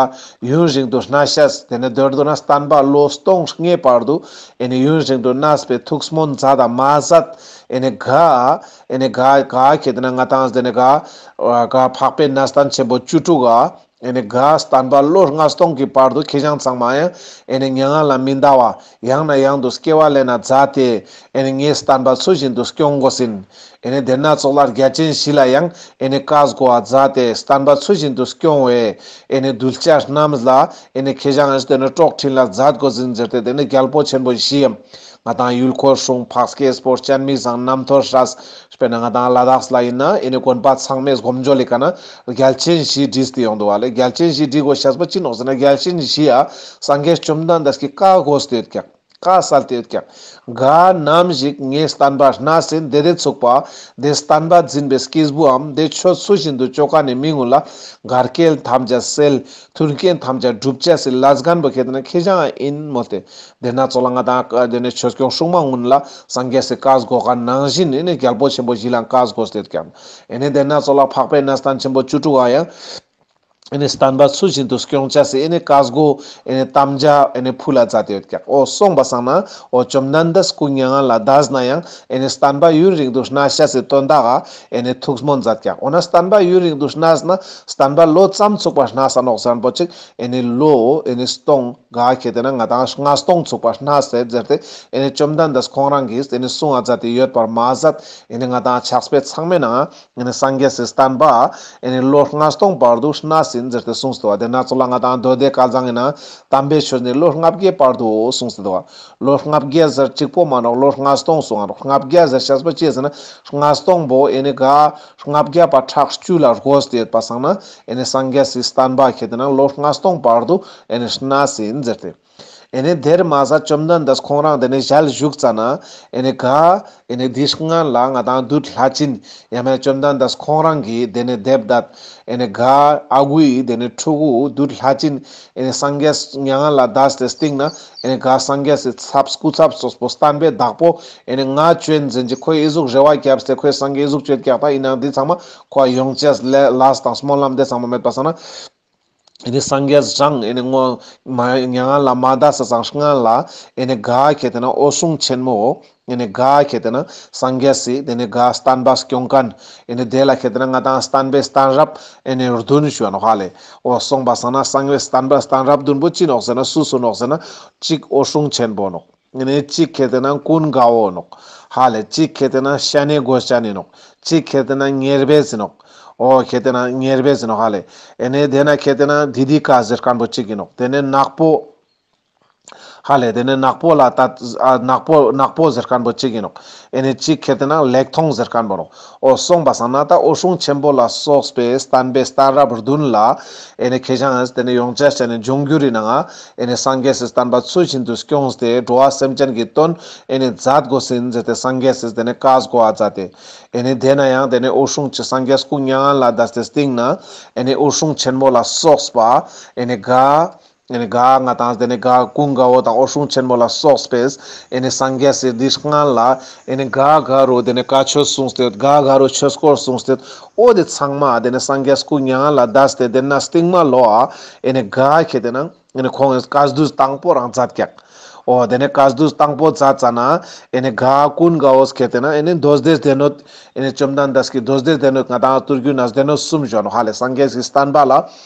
ཡུན་རིང་དུ་གནས་ཤེས་དེ་ནེ་མདོར་བསྡུ་ན་བསྟན་པ་ལོ་སྟོང་ལྔའི་བར་དུ་ཨེ་ནེ་ཡུན་རིང་དུ་གནས་པའི་ཐུགས་སྨོན་མཛད་དང་མ་ཟད། ཨེ་ནེ་ག་ཨེ་ནེ་ག་ག་ཁེ་ཏེ་ན་ང་དང་དེ་ནེ་ག་ག་འཕགས་པའི་གནས་བརྟན་ཆེན་པོ་བཅུ་དྲུག་ག་ཨེ་ནེ་ག་བསྟན་པ་ལོ་ལྔ་སྟོང་གི་བར་དུ་ཁེ་ཞང་ཚང་མ་ཡང་ཨེ་ནེ་མྱ་ངན་ལས་མི་འདའ་བ་ཡང་ནས་ཡང་དུ་སྐྱེ་བ་ལེན་ན་མཛད་དེ། ཨེ་ནེ་ངའི་བསྟན་པ་ཚུལ་བཞིན་དུ་སྐྱོང་དགོས་ཟིན། ཨེ་ནེ་དེ་ན་ཙོགས་ལ་རྒྱལ་ཆེན་བཞི་ལ་ཡང་ཨེ་ནེ་བཀའ་བསྒོ་བ་མཛད་དེ་བསྟན་པ་ཚུལ་བཞིན་དུ་སྐྱོང་བའི་ཨེ་ནེ་གདུལ་བྱ་རྣམས་ལ་ཨེ་ནེ་ཁེ་ཞང་ཨེ་དེ་ནེ་གྲོགས་འཕྲིན་ལས་མཛད་དགོས་ཟིན་ཟེར་ཏེ་དེ་ནེ་རྒྱལ་པོ་ཆེན་པོ་བཞི་ཡམ། ང་དང་ཡུལ་འཁོར་སྲུང་འཕགས་སྐྱེས་པོ་སྤྱན་མི་བཟང་རྣམ་ཐོས་སྲས། དཔེར་ན་ང་དང་ལ་དྭགས་ལ་ཡིན་ན་ཨེ་ནེ་དགོན་པ་ཚང་མའི་སྒོམ་བརྒྱུད་ལི་ཀ་ན་རྒྱལ་ཆེན་བཞི་བྲིས་ཏེ་ཡོང་འདུག་བ་ལེ། རྒྱལ་ཆེན་བཞི་བྲིས་དགོས་ཤེས་པོ་ཅི་ནོག་ཟེར་ན་རྒྱལ་ཆེན་བཞི་ཡ་སངས་རྒྱས་བཅོམ་ལྡན་འདས་ཀྱིས་བཀའ་བསྒོས་ཏེ་ཡོད་ཀྱག། བཀའ་སྩལ་ཏེ་ཡོད་ཀྱག། ག་ནམ་ཞིག་ངའི་བསྟན་པ་གནས་ཟིན་དེ་དེ་ཚུགས་པ་དེ་བསྟན་པ་འཛིན་པའི་སྐྱེས་བུའམ་དེ་ཆོས་ཚུལ་བཞིན་དུ་ཅོ་མཁན་ནི་མི་ངུན་ལ་འགལ་རྐྱེན་ཐམས་ཅད་སེལ། མཐུན་རྐྱེན་ཐམས་ཅད་སྒྲུབ་ཅེས་སི་ལས་འགན་པོ་ཁེ་ཏེ་ན་ཁེ་ཞང་ཨིན་མོལ་ཏེ། དེ་ན་ཙོགས་ལ་ང་དང་དེ་ནེ་ཆོས་སྐྱོང་སྲུང་མ་ངུན་ལ་སངས་རྒྱས་སི་བཀའ་བསྒོ་མཁན་ནང་བཞིན་ཨེ་ནེ་རྒྱལ་པོ་ཆེན་པོ་བཞི་ལ་བཀའ་བསྒོས་ཏེ་ཡོད་ཀྱག། ཨེ་ནེ་དེ་ན་ཙོགས་ལ་འཕགས་པའི་གནས་བརྟན་ཆེན་པོ་བཅུ་དྲུག་ག་ཡང་ཨེ་ནེ་བསྟན་པ་ཚུལ་བཞིན་དུ་སྐྱོང་ཅེས་སི་ཨེ་ནེ་བཀའ་བསྒོ་ཨེ་ནེ་དམ་བཅའ་ཨེ་ནེ་ཕུལ་ལ་མཛད་དེ་ཡོད་ཀྱག། འོ་སོང་པ་སང་ན་འོ་བཅོམ་ལྡན་འདས་སྐུ་མྱ་ངན་ལས་འདས་ན་ཡང་ཨེ་ནེ་བསྟན་པ་ཡུན་རིང་དུ་གནས་ཤེས་སི་དོན་དག་ག་ཨེ་ནེ་ཐུགས་སྨོན་མཛད་ཀྱག། འོ་ན་བསྟན་པ་ཡུན་རིང་དུ་གནས་ན་བསྟན་པ་ལོ་ཙམ་ཚུགས་པ་གནས་ས་ནོག་ཟེར་མཁན་པོ་ཅིག་ཨེ་ནེ་ལོ་ཨེ་ནེ་སྟོང་ག་ཁེ་ཏེ་ན་ང་དང་ལྔ་སྟོང་ཚུགས་པ་གནས་སེ་ཟེར་ཏེ་ཨེ་ནེ་བཅོམ་ལྡན་འདས་ཁོང་རང་གིས་ཨེ་ནེ་གསུང་བ་མཛད་དེ་ཡོད་པར་མ་ཟད། ཨེ་ནེ་ང་དང་ཕྱག་དཔེ་ཚང་མའི་ནང་ཨེ་ནེ་སངས་རྒྱས་སི་བསྟན་པ་ཨེ་ནེ་ལོ་ལྔ་སྟོང་བར་དུ་གནས་ཟིན་ཟེར་ཏེ་གསུངས་ཏེ་བ། དེ་ན་ཙོགས་ལ་ང་དང་མདོ་སྡེ་བསྐལ་བཟང་ཡིན་ན་དམ་པའི་ཆོས་ནི་ལོ་ལྔ་བརྒྱའི་བར་དུ་གསུངས་ཏེ་བ། ལོ་ལྔ་བརྒྱ་ཟེར་གཅིག་པོ་མ་ནོག། ལོ་ལྔ་སྟོང་གསུངས་ཨ་ནོག། ལྔ་བརྒྱ་ཟེར་ཤེས་པོ་ཅི་ཟེར་ན་ལྔ་སྟོང་པོ་ཨེ་ནེ་ག་ལྔ་བརྒྱ་པ་ཕྲག་བཅུ་ལ་བགོས་ཏེ་ཡོད་པ་སང་ན་ཨེ་ནེ་སངས་རྒྱས་སི་བསྟན་པ་ཁེ་ཏེ་ན་ལོ་ལྔ་སྟོང་བར་དུ་ཨེ་ནེ་གནས་ཟིན་ཟེར་ཏེ། ཨེ་ནེ་དེར་མ་ཟད་བཅོམ་ལྡན་འདས་ཁོང་རང་དེ་ནེ་ཞལ་བཞུགས་ཙ་ན་ཨེ་ནེ་ག་ཨེ་ནེ་དེའི་སྔན་ལ་ང་དང་བདུད་ལྷ་སྦྱིན་ཡང་མེད་བཅོམ་ལྡན་འདས་ཁོང་རང་གི་དེ་ནེ་སྡེབ་ད་ཨེ་ནེ་ག་ཨ་ཁུའི་དེ་ནེ་ཕྲུ་གུ་བདུད་ལྷ་སྦྱིན་ཨེ་ནེ་སངས་རྒྱས་མྱ་ངན་ལས་འདས་ཏེ་སྟིང་ན་ཨེ་ནེ་ག་སངས་རྒྱས་སི་ཚབ་སྐུ་ཚབ་ཙོགས་པོ་བསྟན་པའི་བདག་པོ་ཨེ་ནེ་ང་བྱོན་ཟེར་གྱི་ཁོས་ཨི་ཟུག་རེ་བ་བརྒྱབ་སྟེ་ཁོས་སངས་རྒྱས་ཨི་ཟུག་བྱོན་ཀྱག། ད་ཡིན་ནའང་འདི་ཚང་མ་ཁོ་ཡོང་ཅེས་ལས་ལས་དང་སྨོན་ལམ་དེ་ཚང་མ་མེད་པ་སང་ན། ཨེ་ནེ་སངས་རྒྱས་རང་ཨེ་ནེ་ངོ་མ་མྱ་ངན་ལས་མ་འདས་ས་སང་སྔན་ལ་ཨེ་ནེ་ག་ཁེ་ཏེ་ན་འོད་སྲུང་ཆེན་མོ་ཨེ་ནེ་ག་ཁེ་ཏེ་ན་སངས་རྒྱས་སི་དེ་ནེ་ག་བསྟན་པ་སྐྱོང་མཁན་ཨེ་ནེ་དེ་ལ་ཁེ་ཏེ་ན་ང་དང་བསྟན་པའི་གཏད་རབས་ཨེ་ནེ་བདུན་ཞུ་ཨ་ནོག་ཧ་ལེ། འོ་སོང་པ་སང་ན་སངས་རྒྱས་བསྟན་པའི་གཏད་རབས་བདུན་པོ་ཅི་ནོག་ཟེར་ན་སུ་སུ་ནོག་ཟེར་ན་གཅིག་འོད་སྲུང་ཆེན་པོ་ནོག། ཨེ་ནེ་གཅིག་ཁེ་ཏེ་ན་ཀུན་དགའ་བོ་ནོག། ཧ་ལེ་གཅིག་ཁེ་ཏེ་ན་ཤ་ནའི་གོས་ཅན་ནི་ནོག། གཅིག་ཁེ་ཏེ་ན་ཉེར་སྦས་ཟེར་ནོག། འོ་ཁེ་ཏེ་ན་ཉེར་སྦས་ཟེར་ནོག་ཧ་ལེ། ཨེ་ནེ་དེ་ན་ཁེ་ཏེ་ན་དྷི་དྷི་ཀ་ཟེར་མཁན་པོ་གཅིག་ཨིན་ནོག། དེ་ནེ་ནག་པོ། ཧ་ལེ་དེ་ནེ་ནག་པོ་ལ་ད་ཨ་ནག་པོ་ནག་པོ་ཟེར་མཁན་པོ་གཅིག་ཨིན་ནོག། ཨེ་ནེ་གཅིག་ཁེ་ཏེ་ན་ལེགས་མཐོང་ཟེར་མཁན་པོ་ནོག། འོ་སོང་པ་སང་ན་ད་འོད་སྲུང་ཆེན་པོ་ལ་སོགས་པའི་བསྟན་པའི་གཏད་རབས་བདུན་ལ་ཨེ་ནེ་ཁེ་ཞང་ཨེ་དེ་ནེ་ཡོང་ཅེས་ཅན་ནི་འབྱུང་འགྱུར་རི་ནང་ང་ཨེ་ནེ་སངས་རྒྱས་སི་བསྟན་པ་ཚུལ་བཞིན་དུ་སྐྱོངས་ཏེ་འགྲོ་བ་སེམས་ཅན་གྱི་དོན་ཨེ་ནེ་མཛད་དགོས་ཟིན་ཟེར་ཏེ་སངས་རྒྱས་སི་དེ་ནེ་བཀའ་བསྒོ་བ་མཛད་དེ། ཨེ་ནེ་དེ་ན་ཡང་དེ་ནེ་འོད་སྲུང་ཆེ་སངས་རྒྱས་སྐུ་མྱ་ངན་ལས་འདས་ཏེ་སྟིང་ན་ཨེ་ནེ་འོད་སྲུང་ཆེན་མོ་ལ་སོགས་པ་ཨེ་ནེ་ག་ཨེ་ནེ་ག་ང་དང་དེ་ནེ་ག་ཀུན་དགའ་བོ་དང་འོད་སྲུང་ཆེན་མོ་ལ་སོགས་པས་ཨེ་ནེ་སངས་རྒྱས་སི་འདི་སྔན་ལ་ཨེ་ནེ་ག་ག་རུ་དེ་ནེ་བཀའ་ཆོས་གསུངས་ཏེ་ག་ག་རུ་ཆོས་སྐོར་གསུངས་ཏེ་འོ་དེ་ཚང་མ་དེ་ནེ་སངས་རྒྱས་སྐུ་མྱ་ངན་ལས་འདས་ཏེ་དེ་ན་སྟིང་མ་ལོ་ཨ་ཨེ་ནེ་ག་ཁེ་ཏེ་ན་ཨེ་ནེ་ཁོང་ངི་བཀའ་བསྡུ་དང་པོ་རང་མཛད་ཀྱག། འོ་དེ་ནེ་བཀའ་བསྡུ་དང་པོ་མཛད་ཙ་ན་ཨེ་ནེ་ག་ཀུན་དགའ་བོས་ཁེ་ཏེ་ན་ཨེ་ནེ་མདོ་སྡེ་སྡེ་སྣོད་ཨེ་ནེ་བཅོམ་ལྡན་འདས་ཀྱི་མདོ་སྡེ་སྡེ་སྣོད་ང་དང་ཐུར་རྒྱུད་ན་སྡེ་སྣོད་གསུམ་ཞུ་ནོག་ཧ་ལེ། སངས་རྒྱས་ཀྱི་བསྟན་པ་ལ་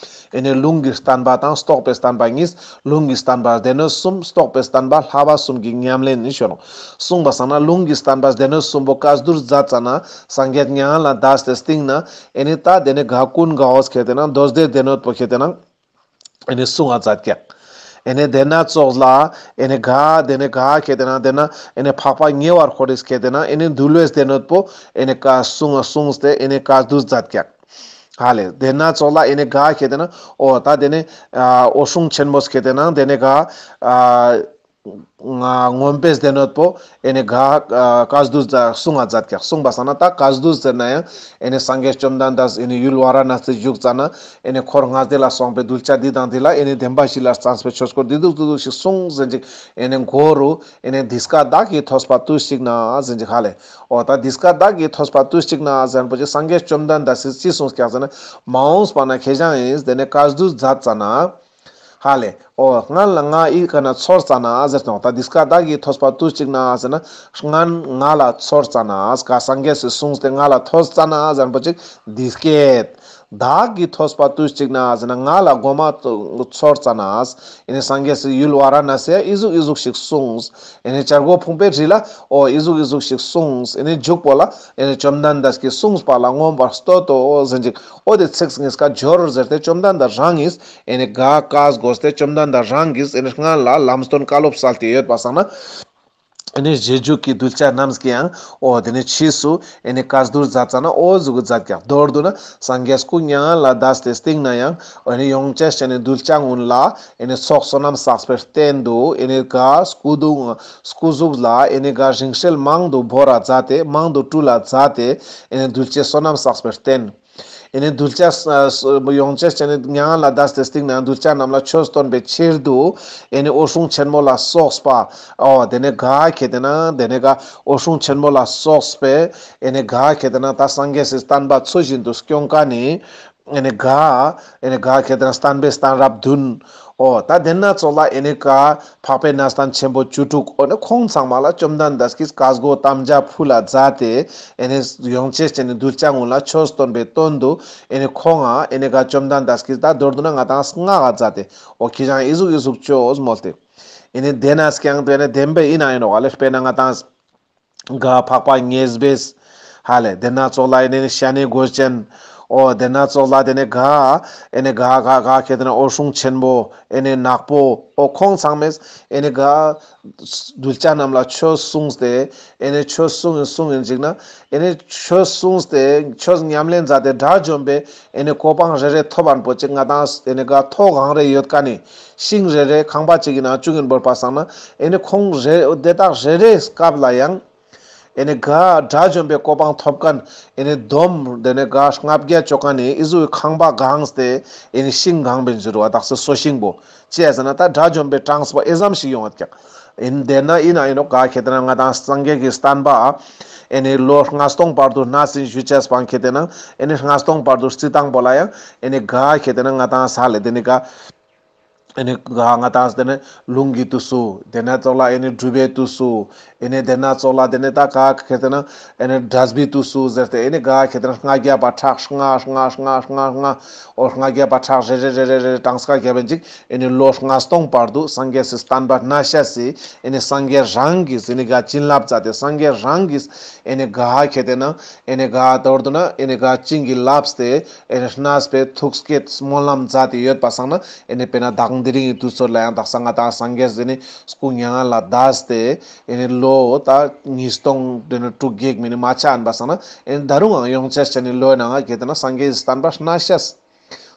ཨེ་ནེ་ལུང་གི་བསྟན་པ་དང་རྟོགས་པའི་བསྟན་པ་གཉིས། ལུང་གི་བསྟན་པ་སྡེ་སྣོད་གསུམ། རྟོགས་པའི་བསྟན་པ་བསླབ་པ་གསུམ་གྱི་ཉམས་ལེན་ནི་ཞུ་ནོག། གསུངས་པ་སང་ན་ལུང་གི་བསྟན་པ་སྡེ་སྣོད་གསུམ་པོ་བཀའ་བསྡུ་མཛད་ཙ་ན་སངས་རྒྱས་མྱ་ངན་ལས་འདས་ཏེ་སྟིང་ན་ཨེ་ནེ་ད་དེ་ནེ་ག་ཀུན་དགའ་བོས་ཁེ་ཏེ་ན་མདོ་སྡེ་སྡེ་སྣོད་པོ་ཁེ་ཏེ་ན་ཨེ་ནེ་གསུང་བ་མཛད་ཀྱག། ཨེ་ནེ་དེ་ན་ཙོགས་ལ་ཨེ་ནེ་ག་དེ་ནེ་ག་ཁེ་ཏེ་ན་དེ་ན་ཨེ་ནེ་འཕགས་པ་ཉེ་བར་འཁོར་རིས་ཁེ་ཏེ་ན་ཨེ་ནེ་འདུལ་བའི་སྡེ་སྣོད་པོ་ཨེ་ནེ་ག་གསུང་གསུངས་ཏེ་ཨེ་ནེ་བཀའ་བསྡུ་མཛད་ཀྱག། ཧ་ལེ་དེ་ན་ཙོགས་ལ་ཨེ་ནེ་ག་ཁེ་ཏེ་ན་འོ་ད་དེ་ནེ་ཨ་འོད་སྲུང་ཆེན་མོས་ཁེ་ཏེ་ན་དེ་ནེ་ག་ཨ་ ང་ངོམ་པེས་དེ་ནོད་པོ་ཨེ་ནེ་ག་ཨ་བཀའ་བསྡུ་མཛད་གསུང་ང་མཛད་ཀྱག། གསུང་པ་སང་ན་ད་བཀའ་བསྡུ་ཟེར་ན་ཡང་ཨེ་ནེ་སངས་རྒྱས་བཅོམ་ལྡན་འདས་ཨེ་ནེ་ཡུལ་ཝཱ་ར་ཎ་སི་བཞུགས་ཙ་ན་ཨེ་ནེ་འཁོར་ལྔ་སྡེ་ལ་སོགས་པའི་གདུལ་བྱ་འདི་དང་འདི་ལ་ཨེ་ནེ་བདེན་པ་བཞི་ལ་བརྩམས་པའི་ཆོས་སྐོར་འདི་འདུག་འདི་འདུག་ཞིག་གསུངས་ཟེར་ཅིག། ཨེ་ནེ་མགོ་རུ་ཨེ་ནེ་འདི་སྐད་བདག་གིས་ཐོས་པ་དུས་གཅིག་ན་ཟེར་ཅིག་ཧ་ལེ། འོ་ད་འདི་སྐད་བདག་གིས་ཐོས་པ་དུས་གཅིག་ན་ཟེར་པོ་ཅིག་སངས་རྒྱས་བཅོམ་ལྡན་འདས་སི་ཅི་གསུངས་ཀྱག་ཟེར་ན། མ་འོངས་པ་ན་ཁྱེད་ཅག་ཨིན་དེ་ནེ་བཀའ་བསྡུ་མཛད་ཙ་ན། ཧ་ལེ། འོ་སྔན་ལ་ང་ཨི་ཀ་ན་ཚོར་ཙ་ན་ཟེར་ཏེ་ད་འདི་སྐད་བདག་གིས་ཐོས་པ་དུས་གཅིག་ན་ཟེར་ན། སྔན་ང་ལ་ཚོར་ཙ་ན་ཀ་སངས་རྒྱས་སི་གསུངས་ཏེ་ང་ལ་ཐོས་ཙ་ན་ཟེར་པོ་ཅིག་འདི་སྐད། བདག་གིས་ཐོས་པ་དུས་གཅིག་ན་ཟེར་ན་ང་ལ་མགོ་མ་ཚོར་ཙ་ན། ཨེ་ནེ་སངས་རྒྱས་སི་ཡུལ་ཝཱ་ར་ཎ་སི་ཨི་ཟུག་ཨི་ཟུག་ཞིག་གསུངས། ཨེ་ནེ་བྱ་རྒོད་ཕུང་པོའི་རི་ལ་འོ་ཨི་ཟུག་ཨི་ཟུག་ཞིག་གསུངས། ཨེ་ནེ་མཇུག་པོ་ལ་ཨེ་ནེ་བཅོམ་ལྡན་འདས་ཀྱིས་གསུངས་པ་ལ་མངོན་པར་བསྟོད་དོ་ཟེར་ཅིག། འོ་དེ་ཚིག་གཉིས་ཀ་སྦྱོར་ཟེར་ཏེ་བཅོམ་ལྡན་འདས་རང་གིས་ཨེ་ནེ་ག་བཀའ་བསྒོས་ཏེ་བཅོམ་ལྡན་འདས་རང་གིས་ཨེ་ནེ་སྔན་ལ་ལམ་སྟོན་བཀའ་སློབ་སྩལ་ཏེ་ཡོད་པ་སང་ན། ཨེ་ནེ་རྗེས་འཇུག་གི་གདུལ་བྱ་རྣམས་ཀྱིས་ཡང་འོ་དེ་ནེ་ཕྱིས་སུ་ཨེ་ནེ་བཀའ་བསྡུ་མཛད་ཙ་ན་འོ་ཟུག་གི་མཛད་ཀྱག། མདོར་བསྡུ་ན་སངས་རྒྱས་སྐུ་མྱ་ངན་ལས་འདས་ཏེ་སྟིང་ན་ཡང་ཨེ་ནེ་ཡོངས་ཅེས་ཅན་ནི་གདུལ་བྱ་ཀུན་ལ་ཨེ་ནེ་ཚོགས་བསོད་ནམས་བསགས་པའི་རྟེན་དུ་ཨེ་ནེ་ག་སྐུ་གདུང་སྐུ་གཟུགས་ལ་ཨེ་ནེ་ག་རིང་བསྲེལ་མང་དུ་བོར་ར་མཛད་དེ་མང་དུ་སྤྲུལ་ལ་མཛད་དེ་ཨེ་ནེ་གདུལ་བྱའི་བསོད་ནམས་བསགས་པའི་རྟེན། ཨེ་ནེ་གདུལ་བྱ་ཡོངས་ཅེས་ཅན་ནི་མྱ་ངན་ལས་འདས་ཏེ་སྟིང་ན་གདུལ་བྱ་རྣམས་ལ་ཆོས་སྟོན་པའི་ཕྱིར་དུ་ཨེ་ནེ་འོད་སྲུང་ཆེན་མོ་ལ་སོགས་པ། འོ་དེ་ནེ་ག་ཁེ་ཏེ་ན་དེ་ནེ་ག་འོད་སྲུང་ཆེན་མོ་ལ་སོགས་པའི་ཨེ་ནེ་ག་ཁེ་ཏེ་ན་ད་སངས་རྒྱས་སི་བསྟན་པ་ཚུལ་བཞིན་དུ་སྐྱོང་མཁན་ནི་ཨེ་ནེ་ག་ཨེ་ནེ་ག་ཁེ་ཏེ་ན་བསྟན་པའི་གཏད་རབས་བདུན། འོ་ད་དེ་ན་ཚོགས་ལ་ཨེ་ནེ་ག་འཕགས་པའི་གནས་བརྟན་ཆེན་པོ་བཅུ་དྲུག། འོ་ནེ་ཁོང་ཚང་མ་ལ་བཅོམ་ལྡན་འདས་ཀྱིས་བཀའ་བསྒོ་དམ་བཅའ་ཕུལ་ལ་མཛད་དེ་ཨེ་ནེ་ཡོངས་ཅེས་ཅན་ནི་གདུལ་བྱ་ཀུན་ལ་ཆོས་སྟོན་པའི་དོན་དུ་ཨེ་ནེ་ཁོང་ང་ཨེ་ནེ་ག་བཅོམ་ལྡན་འདས་ཀྱིས་ད་མདོར་བསྡུ་ན་ང་ཏང་སྔགས་ཀ་མཛད་དེ་འོ་ཁྱེད་ཅག་ཨི་ཟུག་ཨི་ཟུག་ཅོས་མོལ་ཏེ། ཨེ་ནེ་དེ་ན་སྐྱང་དེ་ནེ་བདེན་པའི་ཨིན་ན་ཨིན་ནོག་ཨ་ལེ། དཔེར་ན་ང་ཏང་ག་འཕགས་པ་ངེས་པས། ཧ་ལེ། དེ་ན་ཚོགས་ལ་ཨེ་ནེ་ཤ་ནི་གོས་ཅན། འོ་དེ་ན་ཚོགས་ལ་དེ་ནེ་ག་ཨེ་ནེ་ག་ག་ག་ཁེ་ཏེ་ན་འོད་སྲུང་ཆེན་པོ་ཨེ་ནེ་ནག་པོ་འོ་ཁོང་ཚང་མས་ཨེ་ནེ་ག་གདུལ་བྱ་རྣམས་ལ་ཆོས་གསུངས་ཏེ་ཨེ་ནེ་ཆོས་གསུངས་ཡིན་གསུངས་ཡིན་ཅིག་ན་ཨེ་ནེ་ཆོས་གསུངས་ཏེ་ཆོས་ཉམས་ལེན་མཛད་དེ་དགྲ་བཅོམ་པའི་ཨེ་ནེ་གོ་འཕང་རེ་རེ་ཐོབ་པ་པོ་ཅིག་ང་ཏང་ཨེ་ནེ་ག་ཐོག་གང་རེ་ཡོད་ཀ་ནི་ཤིང་རེ་རེ་ཁང་པ་ཅིག་གི་ནང་བཅུག་ཡིན་བོར་པ་སང་ན་ཨེ་ནེ་ཁོང་རེ་དེ་དག་རེ་རེའི་སྐབས་ལ་ཡང་ཨེ་ནེ་ག་དགྲ་བཅོམ་པའི་གོ་འཕང་ཐོབ་མཁན་ཨེ་ནེ་སྡོམ་དེ་ནེ་ག་ལྔ་བརྒྱ་ཅོ་མཁན་ནི་ཨི་ཟུག་ཁང་པ་གང་སྟེ་ཨེ་ནེ་ཤིང་གང་བེན་ཟེར་བ་དག་ས་སོ་ཤིང་པོ་ཅི་ཟེར་ན་ད་དགྲ་བཅོམ་པའི་གྲངས་པོ་ཨེ་ཙམ་ཞིག་ཡོང་བ་ཀྱག། ཨིན་དེ་ན་ཨིན་ན་ཨིན་ནོག་ག་ཁེ་ཏེ་ན་ང་ཏང་སངས་རྒྱས་ཀྱི་བསྟན་པ་ཨེ་ནེ་ལོ་ལྔ་སྟོང་བར་དུ་སྣ་ཟིན་ཞུ་ཅེས་པང་ཁེ་ཏེ་ན་ཨེ་ནེ་ལྔ་སྟོང་བར་དུ་རྩི་སྟངས་པོ་ལ་ཡང་ཨེ་ནེ་ག་ཁེ་ཏེ་ན་ང་ཏང་ས་ལེ་དེ་ནེ་ག་ཨེ་ནེ་ག་ང་ཏང་དེ་ནེ་ལུང་གི་དུས་སུ་དེ་ན་ཚོགས་ལ་ཨེ་ནེ་སྒྲུབ་པའི་དུས་སུ་ཨེ་ནེ་དེ་ན་ཚོགས་ལ་དེ་ནེ་ད་ག་ཁེ་ཏེ་ན་ཨེ་ནེ་འབྲས་བུའི་དུས་སུ་ཟེར་ཏེ་ཨེ་ནེ་ག་ཁེ་ཏེ་ན་ལྔ་བརྒྱ་པ་ཕྲག་ལྔ་ལྔ་ལྔ་ལྔ་ལྔ་འོ་ལྔ་བརྒྱ་པ་ཕྲག་རེ་རེ་རེ་རེ་རེ་གྲངས་ཀ་བརྒྱབ་པ་ཅིག་ཨེ་ནེ་ལོ་ལྔ་སྟོང་བར་དུ་སངས་རྒྱས་སི་བསྟན་པ་སྣ་ཤས་སི་ཨེ་ནེ་སངས་རྒྱས་རང་གིས་ཨེ་ནེ་ག་བྱིན་རླབས་མཛད་དེ་སངས་རྒྱས་རང་གིས་ཨེ་ནེ་ག་ཁེ་ཏེ་ན་ཨེ་ནེ་ག་མདོར་བསྡུ་ན་ཨེ་ནེ་ག་བྱིན་གྱིས་བརླབས་ཏེ་ཨེ་ནེ་གནས་པའི་ཐུགས་བསྐྱེད་སྨོན་ལམ་མཛད་དེ་ཡོད་པ་སང་ན་ཨེ་ནེ་དཔེར་ན་དག་དེ་རིང་གི་དུས་ཚོད་ལ་ཡང་དག་ས་ང་ཏང་སངས་རྒྱས་ཟེར་ནི་སྐུ་མྱ་ངན་ལས་འདས་ཏེ་ཨེ་ནེ་ལོ་ད་ཉིས་སྟོང་དེ་ནེ་དྲུག་བརྒྱད་མི་ནི་མ་ཆ་ཨན་པ་སང་ན་ཨེ་ནེ་ད་རུང་ཡང་ཡོངས་ཅེས་ཅན་ནི་ལོའི་ནང་ང་ཁེ་ཏེ་ན་སངས་རྒྱས་སི་བསྟན་པ་སྣ་ཤས།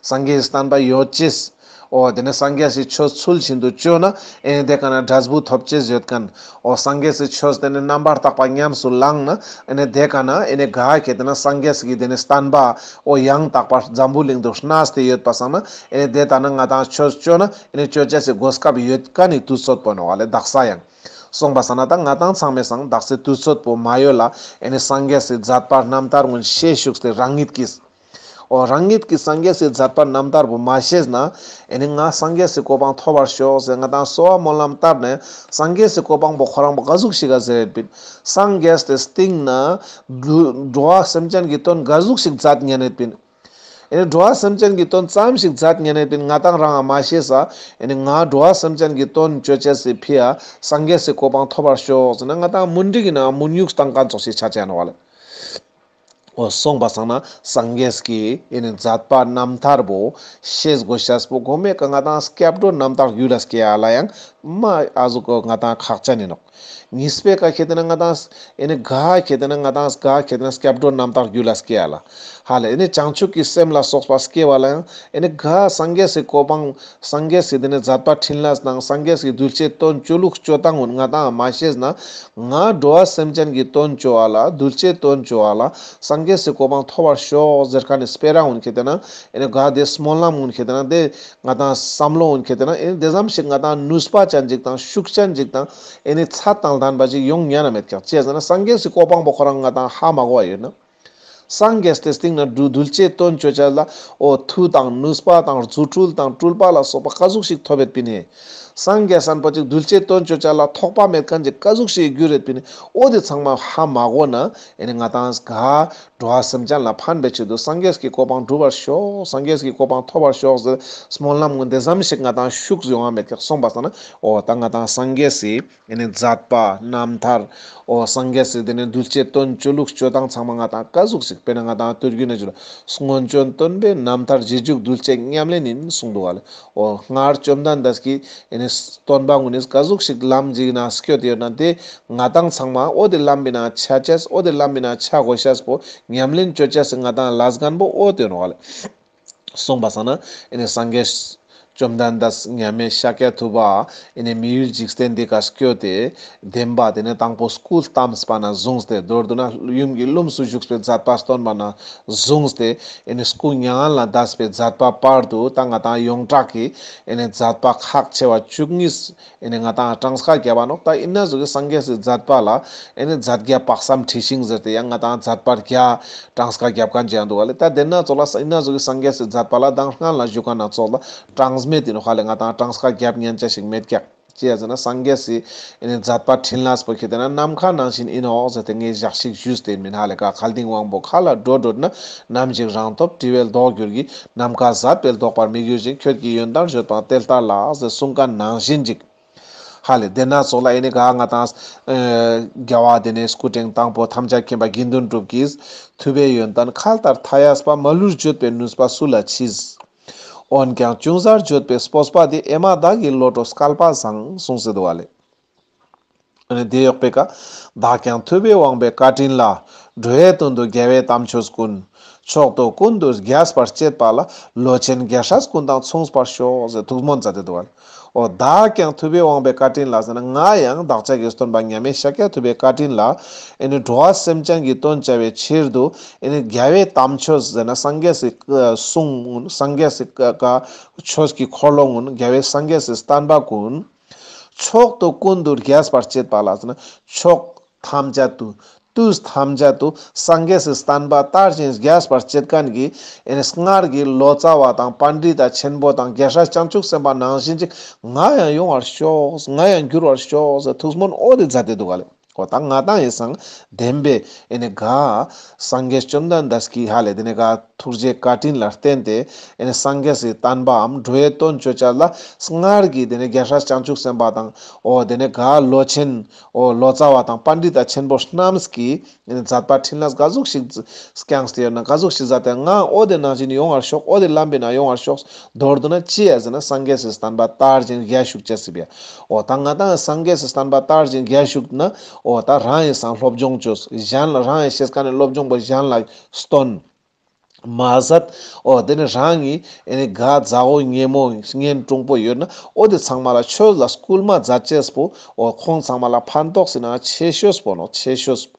སངས་རྒྱས་སི་བསྟན་པ་ཡོད་ཅེས། འོ་དེ་ནེ་སངས་རྒྱས་སི་ཆོས་ཚུལ་བཞིན་དུ་ཅོས་ན་ཨེ་ནེ་དེ་ཀ་ན་འབྲས་བུ་ཐོབ་ཅེས་ཡོད་མཁན། འོ་སངས་རྒྱས་སི་ཆོས་དེ་ནེ་རྣམ་པར་དག་པ་ཉམས་སུ་བླངས་ན་ཨེ་ནེ་དེ་ཀ་ན་ཨེ་ནེ་ག་ཁེ་ཏེ་ན་སངས་རྒྱས་སི་དེ་ནེ་བསྟན་པ་འོ་ཡང་དག་པར་འཛམ་བུ་གླིང་དུ་སྣ་ཟིན་ཏེ་ཡོད་པ་སང་ན་ཨེ་ནེ་དེ་ལྟ་ན་ང་ཏང་ཆོས་ཅོས་ན་ཨེ་ནེ་ཅོ་ཅེས་སི་གོ་སྐབས་ཡོད་མཁན་ནི་དུས་ཚོད་པོ་ནོག་ཨ་ལེ་དག་ས་ཡང་། སོང་པ་སང་ན་ད་ང་ཏང་ཚང་མའི་སང་དག་སའི་དུས་ཚོད་པོ་མ་ཡོད་ལ་ཨེ་ནེ་སངས་རྒྱས་སི་མཛད་པ་རྣམ་ཐར་ཀུན་ཤེས་ཤུགས་ཏེ་རང་ཉིད་ཀྱིས། འོ་རང་ཉིད་ཀྱིས་སངས་རྒྱས་སི་མཛད་པ་རྣམ་ཐར་པོ་མ་ཤེས་ན་ཨེ་ནེ་ང་སངས་རྒྱས་སི་གོ་འཕང་ཐོབ་པར་ཤོག་ཟེར་ང་ཏང་གསོལ་བ་སྨོན་ལམ་བཏབ་ནེ་སངས་རྒྱས་སི་གོ་འཕང་པོ་ཁོ་རང་པོ་ག་ཟུག་ཞིག་ག་ཟེར་ཡོད་པིན། སངས་རྒྱས་ཏེ་སྟིང་ན་འགྲོ་བ་སེམས་ཅན་གྱི་དོན་ག་ཟུག་ཞིག་མཛད་ཉན་ཡོད་པིན། ཨེ་ནེ་འགྲོ་བ་སེམས་ཅན་གྱི་དོན་ཙམ་ཞིག་མཛད་ཉན་ཡོད་པིན་ང་ཏང་རང་ང་མ་ཤེས་ས། ཨེ་ནེ་ང་འགྲོ་བ་སེམས་ཅན་གྱི་དོན་ཅོ་ཅེས་སི་ཕི་ཡ་སངས་རྒྱས་སི་གོ་འཕང་ཐོབ་པར་ཤོག་ཟེར་ན་ང་ཏང་མུན་དིག་གི་ནང་མུན་ཡུག་བཏང་མཁན་ཙོགས་ཤིག་ཆ་ཅན་ནོག་ལེ། འོ་སོང་པ་སང་ན་སངས་རྒྱས་ཀྱི་ཨེ་ནི་མཛད་པ་རྣམ་ཐར་པོ་ཤེས་དགོས་ཤེས་པོ་གོ་མེ་ཀ་ང་ཏང་སྐྱབས་འགྲོ་རྣམ་དག་རྒྱུད་ལ་སྐྱེ་ཡ་ལ་ཡང་མ་ཨ་ཟུག་གོ་ང་ཏང་ཁག་ཅན་ཡིན་ནོག། གཉིས་པའི་ཀ་ཁེ་ཏེ་ན་ང་ཏང་ཨེ་ནི་ག་ཁེ་ཏེ་ན་ང་ཏང་ག་ཁེ་ཏེ་ན་སྐྱབས་འགྲོ་རྣམ་དག་རྒྱུད་ལ་སྐྱེ་ཡ་ལ་ཧ་ལེ་ཨེ་ནི་བྱང་ཆུབ་ཀྱི་སེམས་ལ་སོགས་པ་སྐྱེ་བ་ལ་ཡང་ཨེ་ནི་ག་སངས་རྒྱས་སི་གོ་འཕང་སངས་རྒྱས་སི་དེ་ནས་མཛད་པ་འཕྲིན་ལས་དང་སངས་རྒྱས་སི་གདུལ་བྱའི་དོན་བཅོ་ལུགས་བཅོ་སྟངས་ཀུན་ང་ཏང་མ་ཤེས་ན་ང་འགྲོ་བ་སེམས་ཅན་གྱི་དོན་བཅོ་བ་ལ་གདུལ་བྱའི་དོན་བཅོ་བ་ལ་སངས་རྒྱས་སི་གོ་འཕང་ཐོབ་པར་ཤོག་ཟེར་མཁན་ནི་སྤེ་ར་ཀུན་ཁེ་ཏེ་ན་ཨེ་ནི་ག་དེ་སྨོན་ལམ་ཀུན་ཁེ་ཏེ་ན་དེ་ང་ཏང་བསམ་བློ་ཀུན་ཁེ་ཏེ་ན་ཨེ་ནི་དེ་ཙམ་ཞིག་ང་ཏང་ནུས་པ་ཅན་ཅིག་དང་ཤུགས་ཅན་ཅིག་དང་ཨེ་ནི་ཚད་དང་ལྡན་པ་ཅིག་ཡོང་ཉན་ན་མེད་ཀྱག་ཅི་ཟེར་ན་སངས་རྒྱས་སི་གོ་འཕང་པོ་ཁོ་རང་ང་ཏང་ཧ་མ་གོ་བ་ཡོད་ན། སངས་རྒྱས་ཏེ་སྟིང་ན་གདུལ་གདུལ་བྱའི་དོན་བཅོ་ཅེས་ལ་འོ་མཐུ་དང་ནུས་པ་དང་རྫུ་འཕྲུལ་དང་སྤྲུལ་པ་ལ་སོགས་པ་ཀ་ཟུག་ཞིག་ཐོབ་ཡོད་པིན་ནི། སངས་རྒྱས་སམ་པོ་ཅིག་གདུལ་བྱའི་དོན་བཅོ་ཅེས་ལ་ཐོགས་པ་མེད་མཁན་ཅིག་ཀ་ཟུག་ཞིག་གྱུར་ཡོད་པིན་ནི། འོ་དེ་ཚང་མ་ཧ་མ་གོ་ན་ཨེ་ནི་ང་ཏང་ག་འགྲོ་བ་སེམས་ཅན་ལ་ཕན་པའི་ཆེད་དུ་སངས་རྒྱས་ཀྱི་གོ་འཕང་འགྲུབ་པར་ཤོག། སངས་རྒྱས་ཀྱི་གོ་འཕང་ཐོབ་པར་ཤོག་ཟེར་སྨོན་ལམ་ཀུན་དེ་ཙམ་ཞིག་ང་ཏང་ཤུགས་ཡོང་བ་མེད་ཀྱག་སོང་པ་སང་ན་འོ་ད་ང་ཏང་སངས་རྒྱས་སི་ཨེ་ནི་མཛད་པ་རྣམ་ཐར། འོ་སངས་རྒྱས་སི་དེ་ནི་གདུལ་བྱའི་དོན་བཅོ་ལུགས་བཅོ་སྟངས་ཚང་མ་ང་ཏང་ཀ་ཟུག་ཞིག་དཔེར་ན་ང་ཏང་དུས་རྒྱུན་ན་ཞུ་ལ་སྔོན་བྱོན་སྟོན་པའི་རྣམ་ཐར་རྗེས་འཇུག་གདུལ་བྱའི་ཉམས་ལེན་ཡིན་གསུངས་འདུག་བ་ལེ། འོ་སྔར་བཅོམ་ལྡན་འདས་ཀྱི་ཨེ་ནི་སྟོན་པ་ཀུན་ནི་ཀ་ཟུག་ཞིག་ལམ་ཞིག་ན་སྐྱོད་དེ་ཡོད་ན་དེ་ང་ཏང་ཚང་མ་འོ་དེ་ལམ་བི་ན་ཆ་ཅེས་འོ་དེ་ལམ་བི་ན་ཆ་དགོས་ཤེས་པོ་ཉམས་ལེན་བཅོ་ཅེས་སི་ང་ཏང་ལས་འགན་པོ་འོ་དེ་ནོག་བ་ལེ། གསུངས་པ་སང་ན་ཨེ་ནི་སངས་རྒྱས་བཅོམ་ལྡན་འདས་མཉམ་མེད་ཤཱཀྱ་ཐུབ་པ་ཨེ་ནི་མི་ཡུལ་འཇིག་རྟེན་འདི་ཀ་སྐྱོད་དེ་བདེན་པ་དེ་ནི་དང་པོ་སྐུ་བལྟམས་པ་ནས་བཟུང་སྟེ་མདོར་བསྡུ་ན་ཡུམ་གྱི་ལྷུམས་སུ་ཞུགས་པའི་མཛད་པ་སྟོན་པ་ནས་བཟུང་སྟེ་ཨེ་ནི་སྐུ་མྱ་ངན་ལས་འདས་པའི་མཛད་པ་བར་དུ་ད་ང་ཏང་ཡོངས་གྲགས་ཀྱི་ཨེ་ནི་མཛད་པ་ཁག་ཆེ་བ་བཅུ་གཉིས་ཨེ་ནི་ང་ཏང་གྲངས་ཀ་བརྒྱབ་པ་ནོག། ད་ཨིན་ན་ཟུག་གི་སངས་རྒྱས་སི་མཛད་པ་ལ་ཨེ་ནི་མཛད་བརྒྱ་དཔག་བསམ་འཁྲི་ཤིང་ཟེར་ཏེ་ཡང་ང་ཏང་མཛད་པ་བརྒྱ་གྲངས་ཀ་བརྒྱབ་མཁན་ཅིག་ཡང་འདུག་བ་ལེ། ད་དེ་ན་ཙོགས་ལ་ཨིན་ན་ཟུག་གི་སངས་རྒྱས་སི་མཛད་པ་ལ་མདང་སྔན་ལ་ཞུ་མཁན་ན་ཙོགས་ལ་གྲངས་མེད་ཡིན་ནོག་ཧ་ལེ། ང་ཏང་གྲངས་ཀ་བརྒྱབ་ཉན་ཅེས་ཤིག་མེད་ཀྱག། ཅི་ཡ་ཟེར་ན་སངས་རྒྱས་སི་ཨེ་ནི་མཛད་པ་འཕྲིན་ལས་པོ་ཁེ་ཏེ་ན་ནམ་མཁའ་ནང་བཞིན་ཡིན་ནོག་ཟེར་ཏེ་ངས་ཞག་ཞིག་ཞུས་ཏེ་མིན་ཧ་ལེ། ཀ་མཁའ་ལྡིང་དབང་པོ་མཁའ་ལ་འགྲོ་འགྲོ་ན། ནམ་ཞིག་རང་ཐོབ་དྲི་བའི་ལྡོག་འགྱུར་གྱི། ནམ་མཁའ་ཟད་པའི་ལྡོག་པར་མི་འགྱུར་ཞིང་། ཁྱོད་ཀྱི་ཡོན་ཏན་བརྗོད་པའང་དེ་ལྟར་ལགས། ཟེར་གསུངས་མཁན་ནང་བཞིན་ཅིག། ཧ་ལེ་དེ་ན་ཙོགས་ལ་ཨེ་ནི་ག་ང་ཏང་ཨེ་རྒྱལ་བ་དེ་ནས་སྐུ་ཕྲེང་དང་པོ་ཐམས་ཅད་མཁྱེན་པ་དགེ་འདུན་གྲུབ་ཀྱིས་ཐུབ་པའི་ཡོན་ཏན་མཁའ་ལྟར་མཐའ་ཡས་པ། མ་ལུས་བརྗོད་པའི་ནུས་པ་སུ་ལ་མཆིས། འོན་ཀྱང་ཅུང་ཟད་བརྗོད་པའི་སྤོབས་པ་འདི། ཨེ་མ་བདག་གི་བློ་གྲོས་སྐལ་པ་བཟང་། གསུངས་སེ་འདུག་བ་ལེ། ཨ་ནི་དེ་ཡོག་པའི་ཀ། བདག་ཀྱང་ཐུབ་པའི་དབང་པོའི་བཀའ་དྲིན་ལ། འགྲོ་བའི་དོན་དུ་རྒྱལ་བའི་དམ་ཆོས་ཀུན། མཆོག་ཏུ་ཀུན་ཏུ་རྒྱས་པར་བྱེད་པ་ལ། ལོ་ཆེན་རྒྱལ་སྲས་ཀུན་དང་མཚུངས་པར་ཤོག། ཟེར་ཐུགས་སྨོན་མཛད་དེ་འདུག་བ་ལེ། འོ་བདག་ཀྱང་ཐུབ་པའི་དབང་པོའི་བཀའ་དྲིན་ལ་ཟེར་ན་ང་ཡང་བདག་ཅག་གི་སྟོན་པ་མཉམ་མེད་ཤཱཀྱ་ཐུབ་པའི་བཀའ་དྲིན་ལ་ཨེ་ནི་འགྲོ་བ་སེམས་ཅན་གྱི་དོན་བྱ་བའི་ཕྱིར་དུ་ཨེ་ནི་རྒྱལ་བའི་དམ་ཆོས་ཟེར་ན་སངས་རྒྱས་སི་གསུང་ཀུན་སངས་རྒྱས་སི་ཆོས་ཀྱི་འཁོར་ལོ་ཀུན་རྒྱལ་བའི་སངས་རྒྱས་སི་བསྟན་པ་ཀུན། མཆོག་ཏུ་ཀུན་ཏུ་རྒྱས་པར་བྱེད་པ་ལ་ཟེར་ན་ཕྱོགས་ཐམས་ཅད་དུ་དུས་ཐམས་ཅད་དུ་སངས་རྒྱས་སི་བསྟན་པ་དར་ཞིང་རྒྱས་པར་བྱེད་མཁན་གྱི་ཨེ་ནི་སྔར་གྱི་ལོ་ཙཱ་བ་དང་པཎྜི་ཏ་ཆེན་པོ་དང་རྒྱལ་སྲས་བྱང་ཆུབ་སེམས་དཔའ་ནང་བཞིན་ཅིག་ང་ཡང་ཡོང་བར་ཤོག། ང་ཡང་འགྱུར་བར་ཤོག་ཟེར་ཐུགས་སྨོན་འོ་དེ་མཛད་དེ་འདུག་ག་ལེ། འོ་ད་ང་ཏང་ཡིན་སང་བདེན་པའི་ཨེ་ནི་ག་སངས་རྒྱས་བཅོམ་ལྡན་འདས་ཀྱི་ཧ་ལེ་དེ་ནི་ག་ཐུགས་རྗེ་བཀའ་དྲིན་ལ་བརྟེན་ཏེ་ཨེ་ནི་སངས་རྒྱས་སི་བསྟན་པའམ་འགྲོ་བའི་དོན་བཅོ་བྱ་ལ་སྔར་གྱི་དེ་ནི་རྒྱལ་སྲས་བྱང་ཆུབ་སེམས་དཔའ་དང་འོ་དེ་ནི་ག་ལོ་ཆེན་འོ་ལོ་ཙཱ་བ་དང་པཎྜི་ཏ་ཆེན་པོ་རྣམས་ཀྱི་ཨེ་ནི་མཛད་པ་འཕྲིན་ལས་ག་ཟུག་ཞིག་བསྐྱངས་ཏེ་ཡོད་ན་ག་ཟུག་ཞིག་མཛད་དེ་ང་འོ་དེ་ནང་བཞིན་ཡོང་བར་ཤོག། འོ་དེ་ལམ་པའི་ནང་ཡོང་བར་ཤོག། མདོར་བསྡུ་ན་ཅི་ཡ་ཟེར་ན་སངས་རྒྱས་སི་བསྟན་པ་དར་ཞིང་རྒྱས་ཤུགས་ཅེས་སི་བེ། འོ་ད་ང་ཏང་སངས་རྒྱས་སི་བསྟན་པ་དར་ཞིང་རྒྱས་ཤུགས་ན་འོ་ད་རང་ཡིན་སང་སློབ་སྦྱོང་བཅོས། གཞན་ལ་རང་ཡིན་ཤེས་མཁན་ནི་སློབ་སྦྱོང་པོ་གཞན་ལ་སྟོན། མ་ཟད་འོ་དེ་ནི་རང་གི་ཨེ་ནི་ག་མཛའ་བོ་ཉེ་མོ་གཉེན་དྲུང་པོ་ཡོད་ན་འོ་དེ་ཚང་མ་ལ་ཆོས་ལ་སྐུལ་མ་མཛད་ཅེས་པོ་འོ་ཁོང་ཚང་མ་ལ་ཕན་ཐོགས་སི་ན་ཆེ་ཤོས་པོ་ནོག་ཆེ་ཤོས་པོ།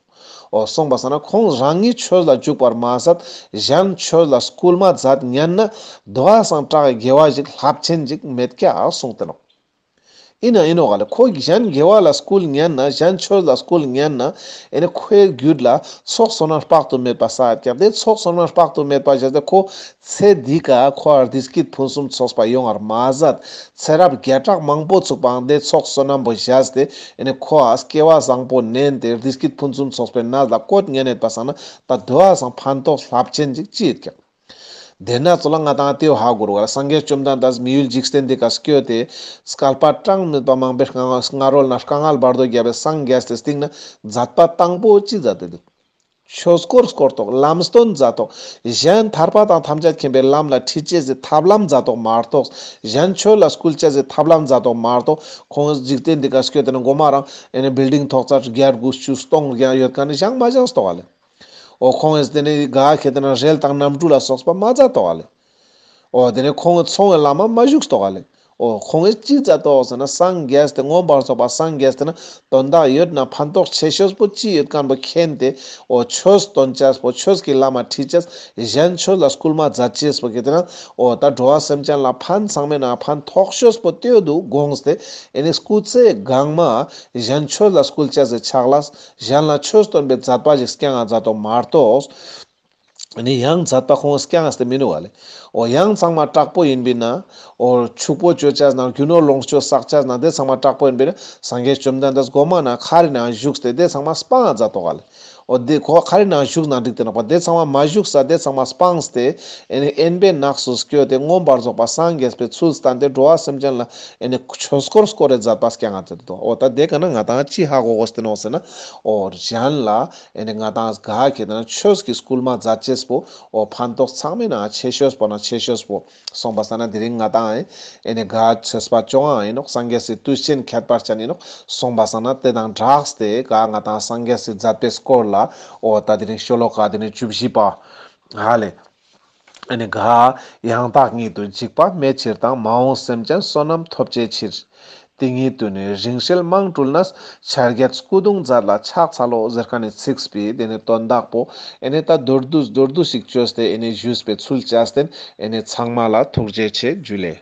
འོ་སོང་པ་སང་ན་ཁོང་རང་ཉིད་ཆོས་ལ་འཇུག་པར་མ་ཟད་གཞན་ཆོས་ལ་སྐུལ་མ་མཛད་ཉན་ན་དོ་བ་སང་དྲག་གི་དགེ་བ་ཞིག་ལྷག་ཆེན་ཞིག་མེད་ཀྱག་གསུངས་ཏེ་ནོག། ཡིན་ན་ཡིན་ནོག་ག་ལེ། ཁོ་གཞན་དགེ་བ་ལ་སྐུལ་ཉན་ན་གཞན་ཆོས་ལ་སྐུལ་ཉན་ན་ཨེ་ནི་ཁོའི་རྒྱུད་ལ་ཚོགས་བསོད་ནམས་དཔག་ཏུ་མེད་པ་བསགས་ཀྱག། དེ་ཚོགས་བསོད་ནམས་དཔག་ཏུ་མེད་པ་བཞག་སྟེ་ཁོ་ཚེ་འདི་ཀ་ཁོ་བདེ་སྐྱིད་ཕུན་སུམ་ཚོགས་པ་ཡོང་བར་མ་ཟད་ཚེ་རབས་བརྒྱ་ཕྲག་མང་པོ་ཚུགས་པའང་དེ་ཚོགས་བསོད་ནམས་པོ་བཞག་སྟེ་ཨེ་ནི་ཁོ་ཨ་སྐྱེ་བ་བཟང་པོ་ནན་ཏེ་བདེ་སྐྱིད་ཕུན་སུམ་ཚོགས་པའི་གནས་ལ་བཀོད་ཉན་ཡོད་པ་སང་ན་ད་དོ་བ་སང་ཕན་ཐོགས་ལྷག་ཆེན་ཅིག་ཅི་ཡོད་ཀྱག། དེ་ན་ཙོགས་ལ་ང་ཏང་དེ་བོ་ཧ་གོ་རུ་ག་ལ་སངས་རྒྱས་བཅོམ་ལྡན་འདས་མི་ཡུལ་འཇིག་རྟེན་འདི་ཀ་སྐྱོད་དེ་བསྐལ་པ་གྲངས་མེད་པ་མང་པོའི་སྔ་སྔ་རོལ་ན་དཀའ་ངལ་བར་དོ་བརྒྱབ་པའི་སངས་རྒྱས་ཏེ་སྟིང་ན་མཛད་པ་དང་པོ་ཅི་མཛད་དེ་འདུག། ཆོས་སྐོར་སྐོར་ཏོག། ལམ་སྟོན་མཛད་ཏོག། གཞན་ཐར་པ་དང་ཐམས་ཅད་མཁྱེན་པའི་ལམ་ལ་ཁྲིད་ཅེས་སི་ཐབས་ལམ་མཛད་ཏོག་མ་གཏོགས། གཞན་ཆོས་ལ་སྐུལ་ཅེས་སི་ཐབས་ལམ་མཛད་ཏོག་མ་གཏོགས། ཁོང་འཇིག་རྟེན་འདི་ཀ་སྐྱོད་དེ་ན་གོ་མ་རང་ཨེ་ནི་བིལ་ཌིང་ཐོག་ཚད་བརྒྱ་དགུ་བཅུ་སྟོང་བརྒྱ་ཡོད་ཀ་ནི་བཞེངས་མ་བཞེངས་ཏོག་ག་ལེ། འོ་ཁོང་ངིས་དེ་ནི་ག་ཁེ་དེ་ན་རེལ་དང་གནམ་གྲུ་ལ་སོགས་པ་མ་མཛད་ཏོག་ག་ལེ། འོ་དེ་ནི་ཁོང་ངི་ཚོང་བའི་ལམ་མ་མ་ཞུགས་ཏོག་ག་ལེ། འོ་ཁོང་ངིས་ཅི་མཛད་ཏོག་ཟེར་ན་སངས་རྒྱས་ཏེ་མངོན་པར་རྫོགས་པ་སངས་རྒྱས་ཏེ་ན་དོན་དག་ཡོད་ན་ཕན་ཐོགས་ཆེ་ཤོས་པོ་ཅི་ཡོད་མཁན་པོ་མཁྱེན་ཏེ། འོ་ཆོས་སྟོན་ཅེས་པོ་ཆོས་ཀྱི་ལམ་མ་ཁྲིད་ཅེས་གཞན་ཆོས་ལ་སྐུལ་མ་མཛད་ཅེས་པོ་ཁེ་དེ་ན་འོ་ད་འགྲོ་བ་སེམས་ཅན་ལ་ཕན་ཚང་མའི་ནང་ཕན་ཐོགས་ཤོས་པོ་དེ་འདུག་དགོངས་ཏེ་ཨེ་ནི་སྐུ་ཚེ་གང་མ་གཞན་ཆོས་ལ་སྐུལ་ཅེས་སི་ཕྱག་ལས་གཞན་ལ་ཆོས་སྟོན་པའི་མཛད་པ་ཞིག་སྐྱང་ང་མཛད་ཏོག་མ་གཏོགས། ནི་ཡང་མཛད་པ་ཁོང་སྐྱང་སྟེ་མི་ནུག་ག་ལེ། འོ་ཡང་ཚང་མ་དྲག་པོ་ཡིན་པས་ན། འོ་ཕྱུག་པོ་ཅོ་ཅེས་ན་རྒྱུ་ནོར་ལོངས་སྤྱོད་བསགས་ཅེས་ན་དེ་ཚང་མ་དྲག་པོ་ཡིན་པས་ན་སངས་རྒྱས་བཅོམ་ལྡན་འདས་གོ་མ་ན་མཁའ་རི་ནང་བཞུགས་ཏེ་དེ་ཚང་མ་སྤང་ང་མཛད་ཏོག་ག་ལེ། འོ་དེ་ཁོ་མཁའ་རི་ནང་བཞུགས་ན་འགྲིག་སྟེ་ནོག་པ། དེ་ཚང་མ་མ་བཞུགས་ས་དེ་ཚང་མ་སྤངས་ཏེ་ཨེ་ནི་དབེན་པའི་ནགས་སུ་སྐྱོད་དེ་མངོན་པར་རྫོགས་པ་སངས་རྒྱས་པའི་ཚུལ་བསྟན་ཏེ་འགྲོ་བ་སེམས་ཅན་ལ་ཨེ་ནི་ཆོས་སྐོར་སྐོར་རེ་མཛད་པ་སྐྱང་ང་མཛད་ཏོག། འོ་ད་དེ་ཀ་ན་ང་ཏང་ཅི་ཧ་གོ་དགོས་ཏེ་ནོག་ཟེར་ན། འོ་གཞན་ལ་ཨེ་ནི་ང་ཏང་ག་ཁེ་དེ་ན་ཆོས་ཀྱི་སྐུལ་མ་མཛད་ཅེས་པོ་འོ་ཕན་ཐོགས་ཚང་མའི་ནང་ཆེ་ཤོས་པོ་ན་ཆེ་ཤོས་པོ་སོང་པ་སང་ན་དེ་རིང་ང་ཏང་ཨེ་ནི་ག་ཚེས་པ་བཅོ་ལྔ་ཡིན་ནོག། སངས་རྒྱས་སི་དུས་ཆེན་ཁྱད་པར་ཅན་ཡིན་ནོག། སོང་པ་སང་ན་དེ་དང་སྦྲགས་ཏེ་ག་ང་ཏང་སངས་རྒྱས་སི་མཛད་པའི་སྐོར་ལ་འོ་ད་དེ་རིང་ཤོ་ལོ་ཀ་དེ་ནི་བཅུ་བཞི་པ་ཧ་ལེ། ཨེ་ནི་ག་ཡང་དག་ཉིད་དུ་འཇིགས་པ་མེད་ཕྱིར་དང་། མ་འོངས་སེམས་ཅན་བསོད་ནམས་ཐོབ་བྱའི་ཕྱིར། དེ་ཉིད་དུ་ནི་རིང་བསྲེལ་མང་སྤྲུལ་ནས། ཆ་བརྒྱད་སྐུ་གདུང་མཛད་ལ་ཕྱག་འཚལ་ལོ། ཟེར་མཁན་ནི་ཚིགས་པའི་དེ་ནི་དོན་དག་པོ་ཨེ་ནི་ད་མདོར་བསྡུས་མདོར་བསྡུས་ཤིག་བཅོས་ཏེ་ཨེ་ནི་ཞུས་པའི་ཚུལ་བྱས་ཏེ་ཨེ་ནི་ཚང་མ་ལ་ཐུགས་རྗེ་ཆེ་ཇུ་ལེ།